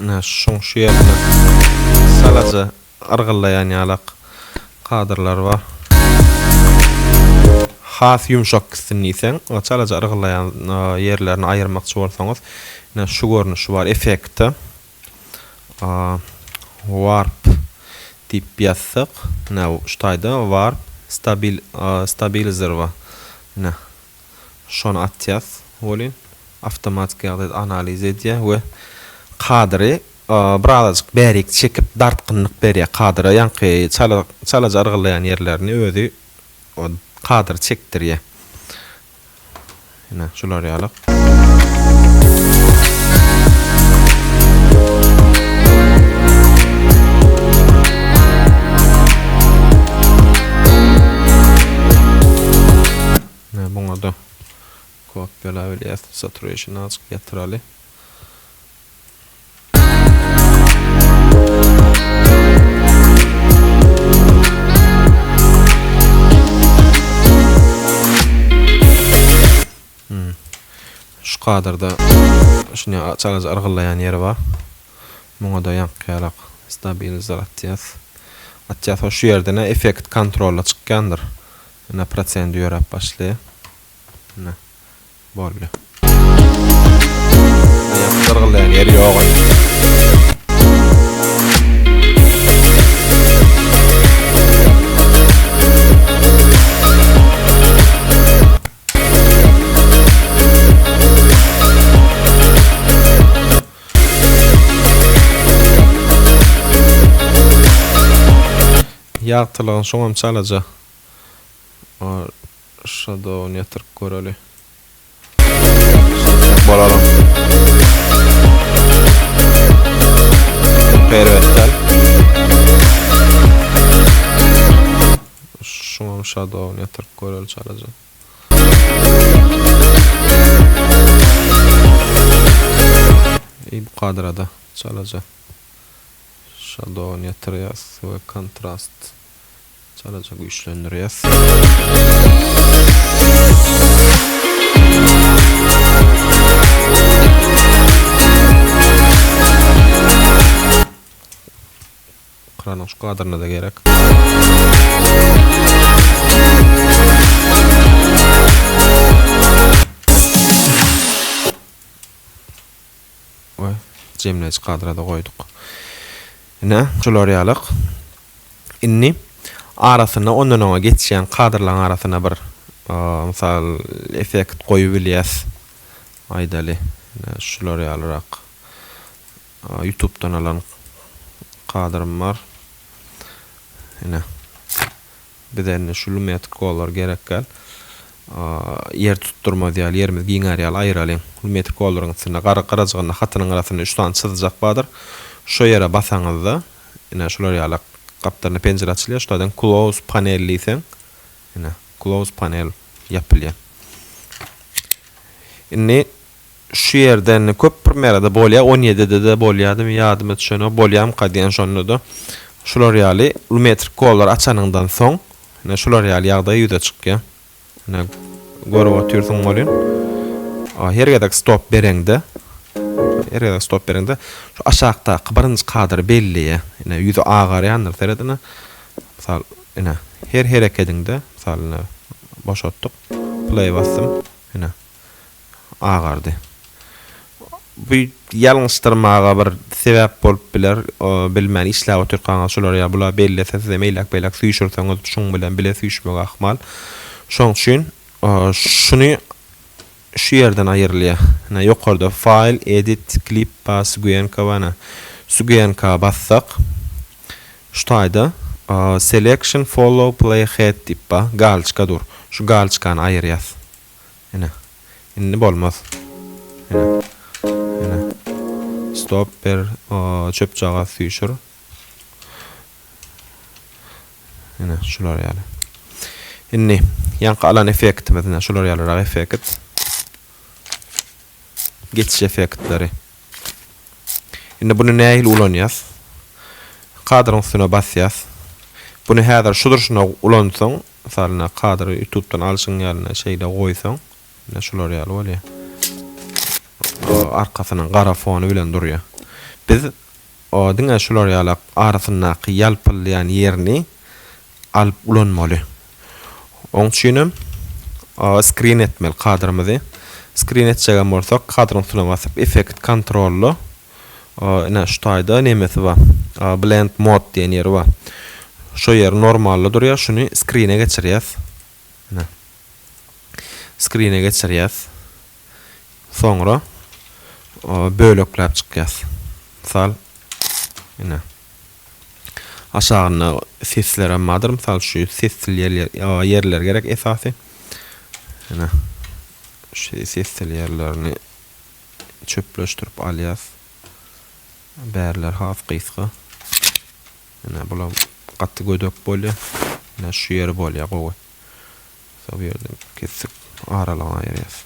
[SPEAKER 1] Ine şuň şu ýerinde çalaja yrgyllaýan ýalak kadrlar bar. Has ýumşak gitsin diýseň, çalaja yrgyllaýan ýerlerini aýyrmakçy bolsaňyz, ine şu görnüşi bar effektde. Warp diýip ýazsak, ine şu taýda warp stabil stabilizer bar. Ine Şony atýas welin awtomatik ýagdaýda analiz edýär we kadry birazajyk bärik çekip dartgynlyk berýär kadra ýaňky çala çalaja yrgyllaýan ýerlerini özi kadry çekdirýär. Ine şular ýaly. Ine buňa-da kopýalabilýäs. Saturation azajyk ýatyraly. Hmm. Şu kadrda şuny çalaja yrgyllaýan ýeri bar. Muňa-da ýaňky ýalak stabilizer atýas. Atýas we şu ýerden effekt kontrola çykýandyr. Ine prosendi ýöräp başlaýar. Ine boldy. Ýaňky gyrgyldaýan ýeri ýok indi. Ýagtylygyny şoňam çalaja Shadow-ny ýatyryp göreli. Şeýtsek bolaram. Erbet däl. Şuňam shadow-ny ýatyryp göreli çalaja. I bu kadrada. Çalaja şadowny ýatyrýas we kontrast çalaja güýçlendirýäs. Ekranyň şu kadryna da gerek. We jemleýji kadra-da goýduk. Ine, şular ýalyk. Indi arasynda ondan oňa geçýän kadrlaryň arasyna bir mysal effekt goýup bilýäs. Aýdaly, ine şular ýalyrak. Ýutubdan alan kadrym bar. Ine. Bize indi şu lumetrik gollar gerek däl. Ýer tutdurmaz ýaly, ýerimiz giňär ýaly aýyralyň. Lumetrik gollaryň üstünde gara gyrajygynda hatynyň gyrasynda üç sany çyzyjak bardyr. Şo ýere basaňyzda, ine şular ýaly gapdalynda penjire açylýar. Şu taýdan Close panel diýseň, ine Close panel ýapylýar. Indi Şu ýerde indi köp primerada bolýa on ýedide-de bolýadymy ýadyma düşenok bolýamyka diýen şonda-da şular ýaly lumetrik gollar açanyňdan soň ine şular ýaly ýagdaý ýüze çykýa. Ine görüp otyrsyň welin her gezek stop bereňde her gezek stop bereňde şu aşakdaky birinji kadry belleýä. Ine ýüzi agarýandyr seret ine. Mysal ine her herekediňde mysal ine boşatdyk play basdym ine agardy. Bu ýalňyşdyrmaga bir sebäp bolup biler. Bilmän işläp otyrkaňyz şular ýa bular bellese sizem eýläk-beýläk süýşürseňiz şuň bilen bile süýşmegi ahmal. Şoň üçin şuny şu ýerden aýrylýar. Ine ýokarda File, Edit, Klip bar, Sguenka bar ine. Sguenka bassak şu taýda Selection Follow Playhead diýip bar. Galçka dur. Şu galçkany aýyrýas. Ine. Indi bolmaz. Ine. Ine. Stop ber, çöpjagaz süýşür. Ine, şular ýaly. Indi ýaňky alan effektimiz ine şular ýalyrak effekt. Geçiş effektleri. Indi buny nähili ulanýas? Kadryň üstüne basýas. Buny häzir şu durşuna ulansaň, mysal ine kadry ýutubdan alşyň ýaly şeýle goýsaň, ine şular ýaly bolýar. Arkasynyň gara fony bilen durýar. Biz diňe şular ýaly arasyndaky ýalpyldaýan ýerini alyp ulanmaly. Oň üçinem skrin etmeli kadrymyzy. Skrin etjegem bolsak kadryň üstüne basyp effekt kontrolda ine şu taýda nemesi bar. Blend mode diýen ýeri bar. Şo ýer normalda durýar. Şuny skrine geçirýäs. Ine. Skrine geçirýäs. Soňra bölekläp çykýas. Mysal ine. Aşagynda seslerem bardyr. Mysal şu sesli ýerler gerek esasy. Ine. Şu sesli ýerlerini çöpleşdirip alýas. Bärler has gysga. Ine bulam gaty gödek bolýar. Ine şu ýeri bolýar gowy. Bu ýerden kesdik aralygyny aýyrýas.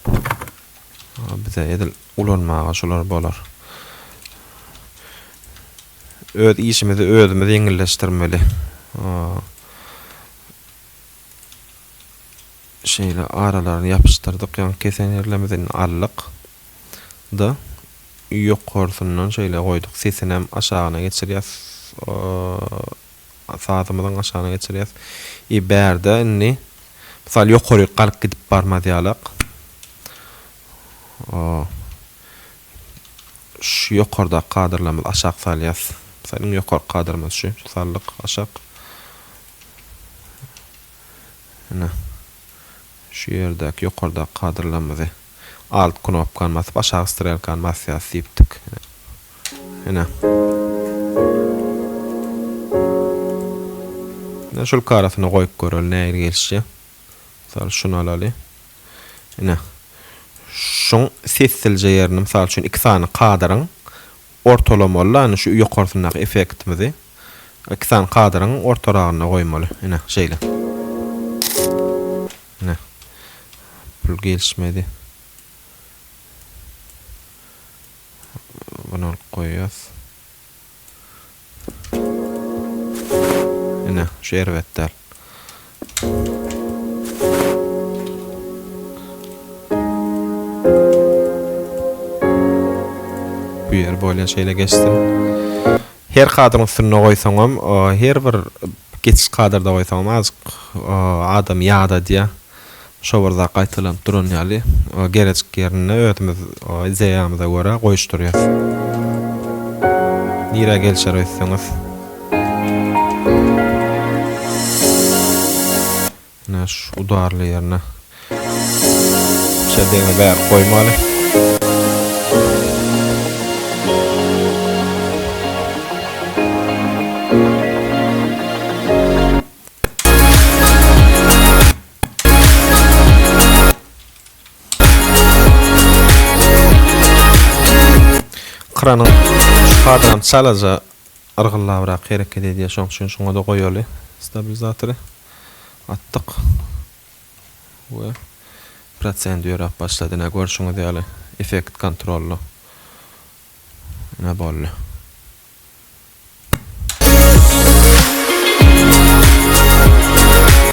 [SPEAKER 1] Bize edil ulanmaga şular bolar. Öz işimizi özümiz ýeňilleşdirmeli. Şeýle aralaryny ýapyşdyrdyk, ýaňky kesen ýerlerimizi indi aldyk. Da ýokarsyndan şeýle goýduk. Sesinem aşagyna geçirýäs. Sazymyzyň aşagyna geçirýäs. I bärde indi mysal ýokaryk galyp gidip barmaz ýalak. Şu ýokardaky kadrlarymyzy aşak salýas. Mysal iň ýokarky kadrymyz şu. Saldyk aşak. Ine. Şu ýerdäki ýokardaky kadrlarymyzy Alt knopkany basyp aşak strelkany basýas diýipdik. Ine. Ine şul karasyna goýup göreli nähili gelişýär. Mysal şuny alaly. Ine. Şuň sessilje ýerini mysal üçin iki sany kadryň ortalamaly ýagny şu ýokarsyndaky effektimizi iki sany kadryň ortaragynda goýmaly. Ine şeýle. Ine. Pul gelişmedi. Bunu alyp goýýas. Ine, şu erbet däl. Bu ýer bolýar şeýle geçsin. Her kadryň üstünde goýsaňam, her bir geçiş kadrda goýsaňam azjyk adamy ýadadýar. Şo bir zat gaýtalanyp duran ýaly. Gerejik ýerinde özümiz ideýamyza görä goýuşdyrýas. Nirä gelişer öýtseňiz. Ine şu udarly ýerine. Şe degme bäri goýmaly. Kranyň şu kadram çalaja yrgyllabrak hereket edýär, şoň üçin şuňa-da goýaly stabilizatory. Atdyk. We prosent ýöräp başlady. Ine görşüňiz ýaly effekt kontrolly. Ine boldy.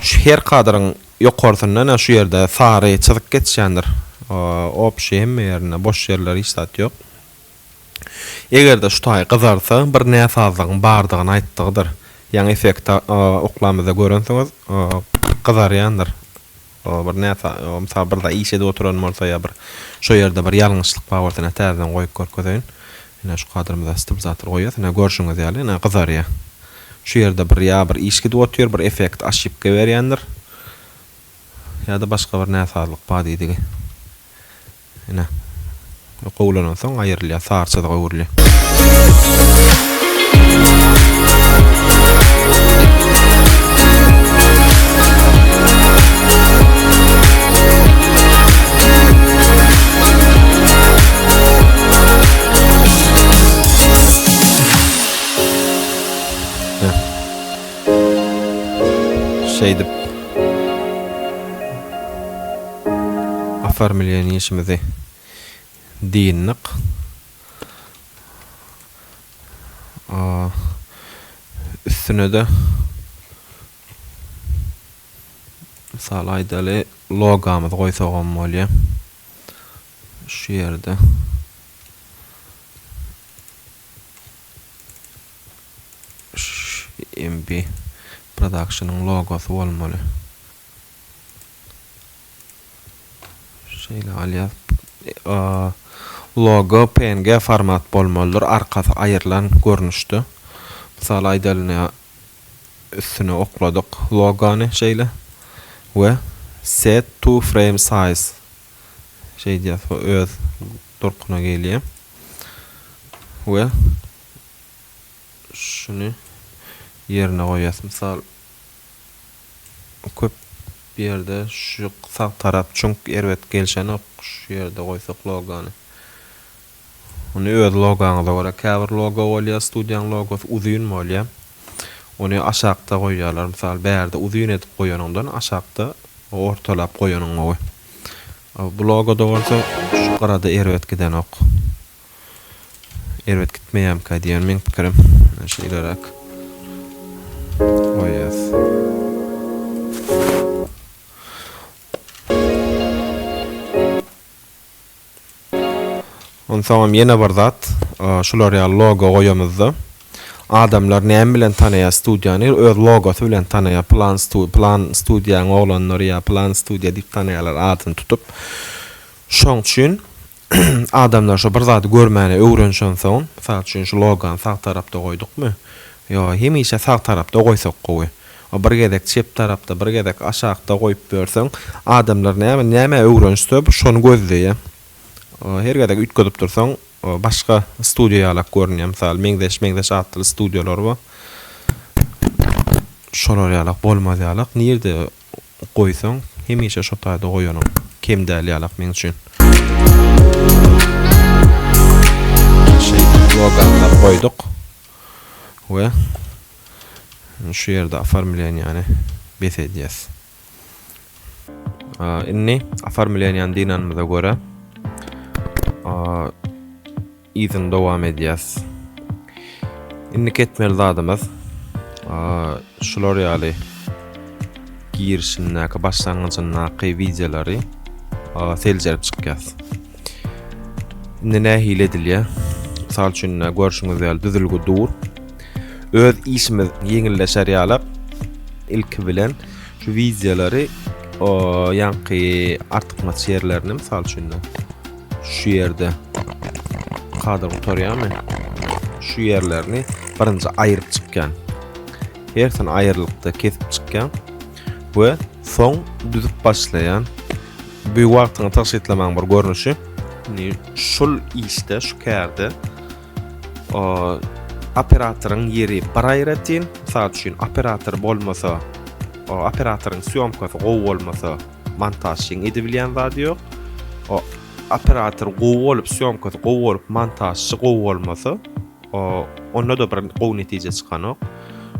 [SPEAKER 1] Şu her kadryň ýokarsynda ine şu ýerde sary çyzyk geçýändir. Obşi hemme ýerinde boş ýerler hiç zat ýok. Eger-de şu taý gyzarsa bir näsazlygyň bardygyny aýtdygydyr. Ýaňy effekti oklamyzda görensiňiz gyzarýandyr. Bir näsa, mysal bir zat iş edip oturan bolsa ýa bir şo ýerde bir ýalňyşlyk bar bolsa ine täzeden goýup görkezeýin. Ine şu kadrymyza stabilizator goýýas. Ine görşüňiz ýaly ine gyzarýar. Şu ýerde bir ýa bir iş gidip otyr, bir effekt oşibka berýändir. Ýa-da başga bir näsazlyk bar diýdigi. Ine. Gowulanansoň aýrylýar, sary çyzyga öwrülýär. Şeýdip Oformleniýe işimizi dyndyk. Üstüne-de mysal aýdaly logamyzy goýsagam bolýar. Şu ýerde. Şu MB Production-yň logosy bolmaly. Şeýle alýas. Logo PNG format bolmalydyr, arkasy aýrylan görnüşde. Mysal aýdalyna üstüne okladyk logony şeýle we set to frame size şeýdýäs we öz durkuna gelýär. We şuny ýerine goýýas. Mysal Köp ýerde şu sag tarap çüňk erbet gelşenok şu ýerde goýsak logony. Ony öz logaňyza görä käbir logo bolýar studiýaň logosy uzyn bolýar. Ony aşakda goýýarlar mysal bärde uzyn edip goýanyňdan aşakda ortalap goýanyň gowy. Bu logoda bolsa şu gyrada erbet gidenok. Erbet gitmeýärmikä diýen meň pikirim. Şeýleräk goýýas. Onsoňam ýene bir zat, şular ýaly logo goýamyzda adamlar näme bilen tanaýar studiýany? Öz logosy bilen tanaýar. Plan plan studiýaň oglanlary ýa plan studiýa diýip tanaýarlar adyny tutup. Şoň üçin Adamlar şo bir zady görmäne öwrenşensoň, mysal üçin şu logany sag tarapda goýdukmy? Ýo, hemişe sag tarapda goýsak gowy. O bir gezek çep tarapda, bir gezek aşakda goýup ýörseň, adamlar näme nämä öwrenişse şony gözleýär. Her gezek üýtgedip dursaň, başga studiýa ýalak görünýär. Mysal, meňzeş-meňzeş atly studiýalar bar. Şolar ýalak bolmaz ýalak. Nirde goýsaň hemişe şo taýda goýanyň kem däl ýalak meň üçin. Şeýdip logamyzam goýduk we şu ýerde oformleniýany bes edýäs. Indi oformleniýany dynanymyza görä yzyny dowam edýäs. Indiki etmeli zadymyz. Şular ýaly girişindäki başlangyjyndaky wideolary seljerip çykýas. Indi nähili edilýär? Mysal üçin görşüňiz ýaly düzülgi dur. Öz işimiz ýeňilleşer ýaly ilki bilen şu wideolary ýaňky artykmaç ýerlerini mysal üçin şu ýerde kadr gutarýarmy? Şu ýerlerini birinji aýryp çykýan. Hersini aýrylykda kesip çykýan we soň düzüp başlaýan. Bu wagtyňy tygşytlamagyň bir görnüşi. Indi şul işde, şu kärde operatoryň ýeri bir aýratyn. Mysal üçin, operator bolmasa, operatoryň sýomkasy gowy bolmasa, montažçyň edibilýän zady ýok. O operator gowy bolup, sýomkasy gowy bolup, montažçy gowy bolmasa, onda-da bir gowy netije çykanok.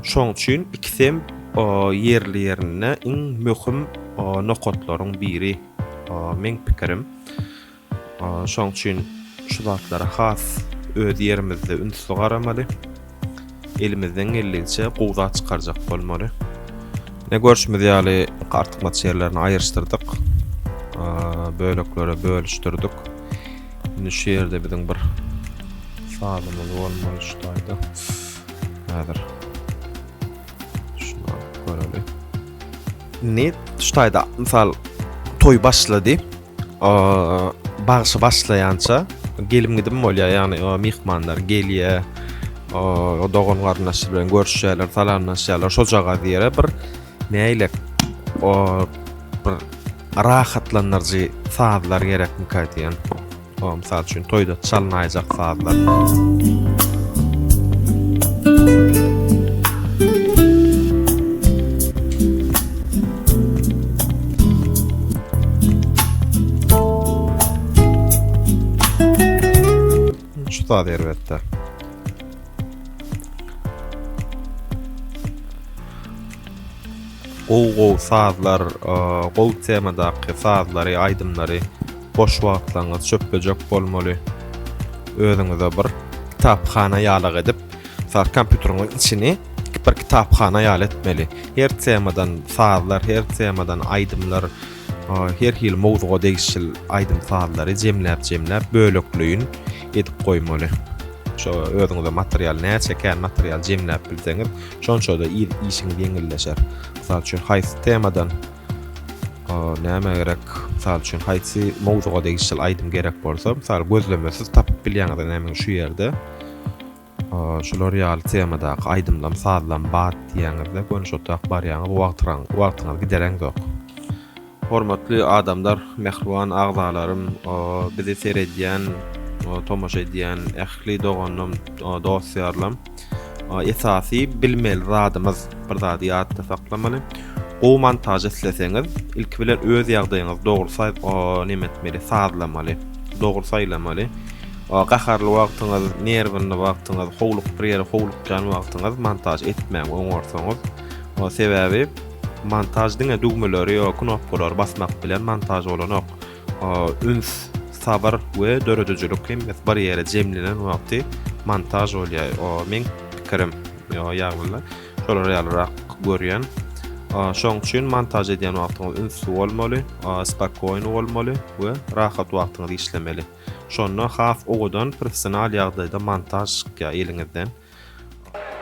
[SPEAKER 1] Şoň üçin ikisem ýerli-ýerinde iň möhüm nokatlaryň biri, meň pikirim. Şoň üçin şu zatlara has öz ýerimizde ünsli garamaly. Elimizden geldigiçe gowy zat çykarjak bolmaly. Ne görşümiz ýaly artykmaç ýerlerini aýyryşdyrdyk. Böleklere bölüşdirdik. Indi şu ýerde biziň bir sazymyz bolmaly şu taýda. Häzir şunu alyp göreli. Indi şu taýda mysal toý başlady. Bagşy başlaýança gelim-gidim bolýar, ýagny myhmanlar gelýär, dogan-garyndaşlar bilen görüşýärler, salamlaşýarlar. Şojagaz ýere bir nägilek bir rahatlandyryjy sazlar gerekmikä diýen. O, mysal üçin, toýda çalynaýjak sazlar. Şu saz erbetde. Gowy-gowy sazlar, gowy temadaky sazlary, aýdymlary Boş wagtlaryňyz çöplejek bolmaly. Özüňize bir kitaphana ýalak edip, mysal kompýuteriňiň içini bir kitaphana ýaly etmeli. Her temadan sazlar, her temadan aýdymlar, her hili mowzuga degişli aýdym-sazlary jemläp-jemläp bölekleýin edip goýmaly. Şo özüňize material näçe kän material jemläp bilseňiz, şonça-da işiňiz ýeňilleşer. Mysal üçin, haýsy temadan Näme gerek? Mysal üçin, haýsy mowzuga degişli aýdym gerek bolsa, mysal gözlemesiz tapyp bilýäňiz näme şu ýerde. Şular ýaly temadaky aýdymlam, sazlam bar diýýäňizde, göni şo tak barýaňyz, wagtyň, wagtyňyzy gidereňzok. Hormatly adamlar, mähriban agzalarym, bizi seredýän, tomaşa edýän ähli doganlam, dost-ýarlam. Esasy bilmeli zadymyz, bir zady ýatda saklamaly. Gowy montaž isleseňiz, ilki bilen öz ýagdaýyňyzy dogry saý neme etmeli, sazlamaly. Dogry saýlamaly. Gaharly wagtyňyz, nerwinli wagtyňyz, howluk bir ýere howlukýan wagtyňyz montaž etmäň oňarsaňyz. Sebäbi montaž diňe düwmeleri ýa knopkalary basmak bilen montaž bolanok. Üns, sabyr we döredijilik hemmesi bir ýere jemlenen wagty montaž bolýar. O meň pikirim. Ýagny şolar ýalyrak görýän. Şoň üçin montaž edýän wagtyňyz ünsli bolmaly, spokojny bolmaly we rahat wagtyňyz işlemeli. Şonda has owadan professional ýagdaýda montaž çykýar eliňizden.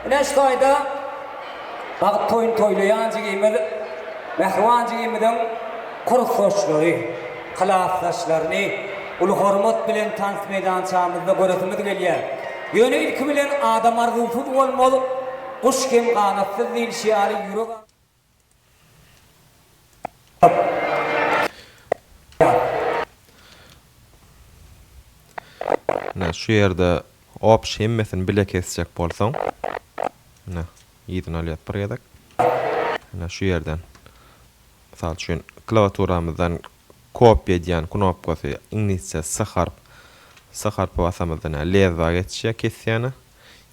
[SPEAKER 3] Ine şu taýda bagt toýuny toýlaýan jigimiz, mähriban jigimiziň kursdaşlary, klasdaşlaryny uly hormat bilen tans meýdançamyzda göresimiz gelýär. Ýöne ilki bilen adam arzuwsyz bolmaz, guş hem ganatsyz diýlişi ýaly ýürek
[SPEAKER 1] Ine şu ýerde Obş hemmesini bile kesjek bolsaň. Ine, yzyny alýas bir gezek. Ine şu ýerden. Mysal üçin, klawaturamyzdan kopiýa edýän knopkasy iňlisçe S harp. S harpy basamyzda ine lezwa geçýär kesýäne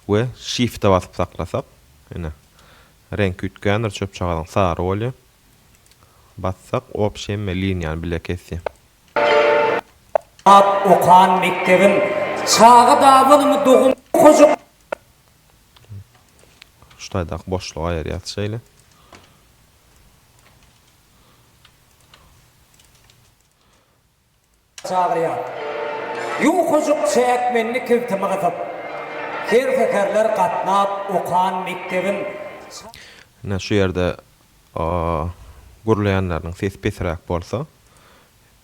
[SPEAKER 1] we shift-e basyp saklasak, ine, reňki üýtgändir, çöpjagazyň sary bolýar. Bassak, obş hemme liniýany bile kesýär.
[SPEAKER 3] At okan mekdebim. Çaga dabanymy dogum okajak.
[SPEAKER 1] Şu taýdaky boşlugy aýyrýas şeýle.
[SPEAKER 3] Çagyrýar. Ýukajyk çäkmenli kiltimi gysyp, Her seherler gatnap okan mekdebim.
[SPEAKER 1] Ine şu ýerde gürleýänleriniň sesi pesräk bolsa,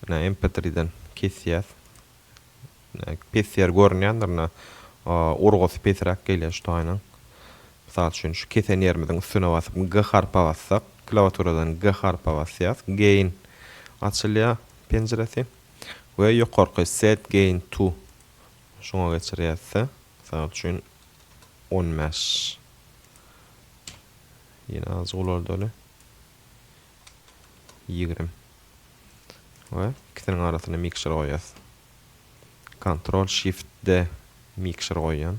[SPEAKER 1] ine mp3-den kesýäs. Pes ýeri görünýändir ine. Urgusy pesräk gelýär şu taýynyň. Mysal üçin, şu kesen ýerimiziň üstüne basyp G harpa bassak, klawaturadan G harpa basýas, Gain açylýar penjiresi we ýokarky Set Gain To şuňa geçirýäs-de, mysal üçin, 15. Ýene azajyk ulaldaly. 20. We ikisiniň arasyna mikser goýýas. Ctrl Shift D mikser goýýan.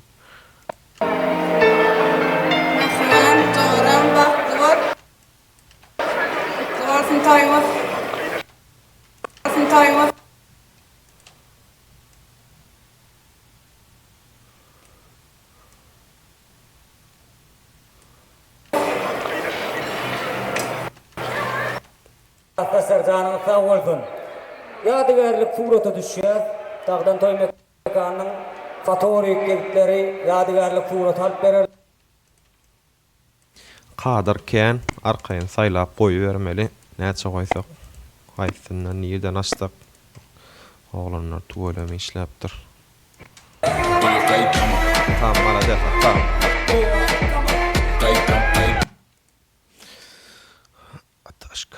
[SPEAKER 4] Mähriban joram bagtly bol. Gutly bolsun toýuňyz. Bolsun toýuňyz.
[SPEAKER 3] Arkadaşlar janyňyz sag bolsun. Ýadygärlik surata düşýäs. Dagdan toý mekanynyň fotorik ýigitleri ýadygärlik surat alyp berer.
[SPEAKER 1] Kadr kän, arkaýyn saýlap goýubermeli. Näçe goýsak, haýsysyndan nirden açsak. Oglanlar tüweleme işläpdir. Atam malades atam. Ataşka.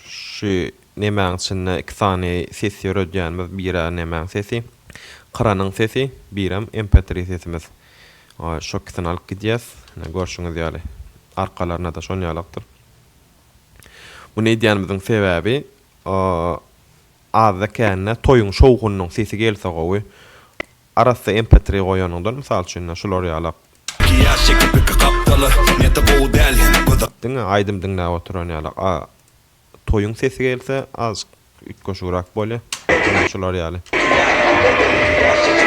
[SPEAKER 1] Şu nemäň içinde iki sany ses ýöredýänimiz birä nemäň sesi, kranyň sesi, birem mp3 sesimiz. Şo ikisini alyp gidýäs. Ine görşüňiz ýaly arkalaryna-da şon ýalakdyr. Muny edýänimiziň sebäbi azda-kände toýuň şowhunynyň sesi gelse gowy. Arassa mp3 goýanyňdan, mysal üçin, şular ýalak. Diňe aýdym diňläp oturan ýalak. A toýuň sesi gelse azjyk üýtgeşigräk bolýar. Ine şular ýaly.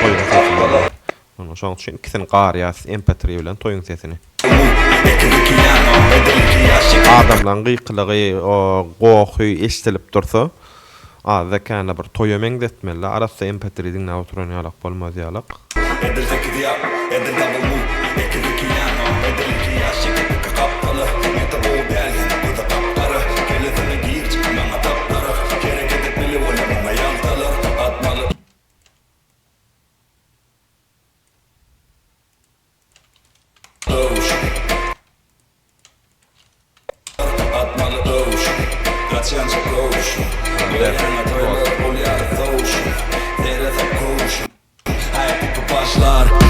[SPEAKER 1] Toýuň sesi bolýar. Şonuň üçin ikisini garýas mp3 bilen toýuň sesini. Adamlaň gykylygy, gohy eşdilip dursa, azda-kände bir toýa meňzetmeli-dä, arassa mp3 diňläp oturan ýalak bolmaz ýalak.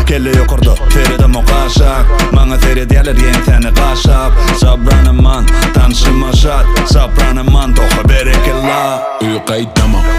[SPEAKER 5] Kelle ýokarda, seredemok aşak Maňa seredýärler ýeňsäni gaşap Sabranaman, tanşyma şat Sabranaman, toha berekella. Öýe gaýdamok.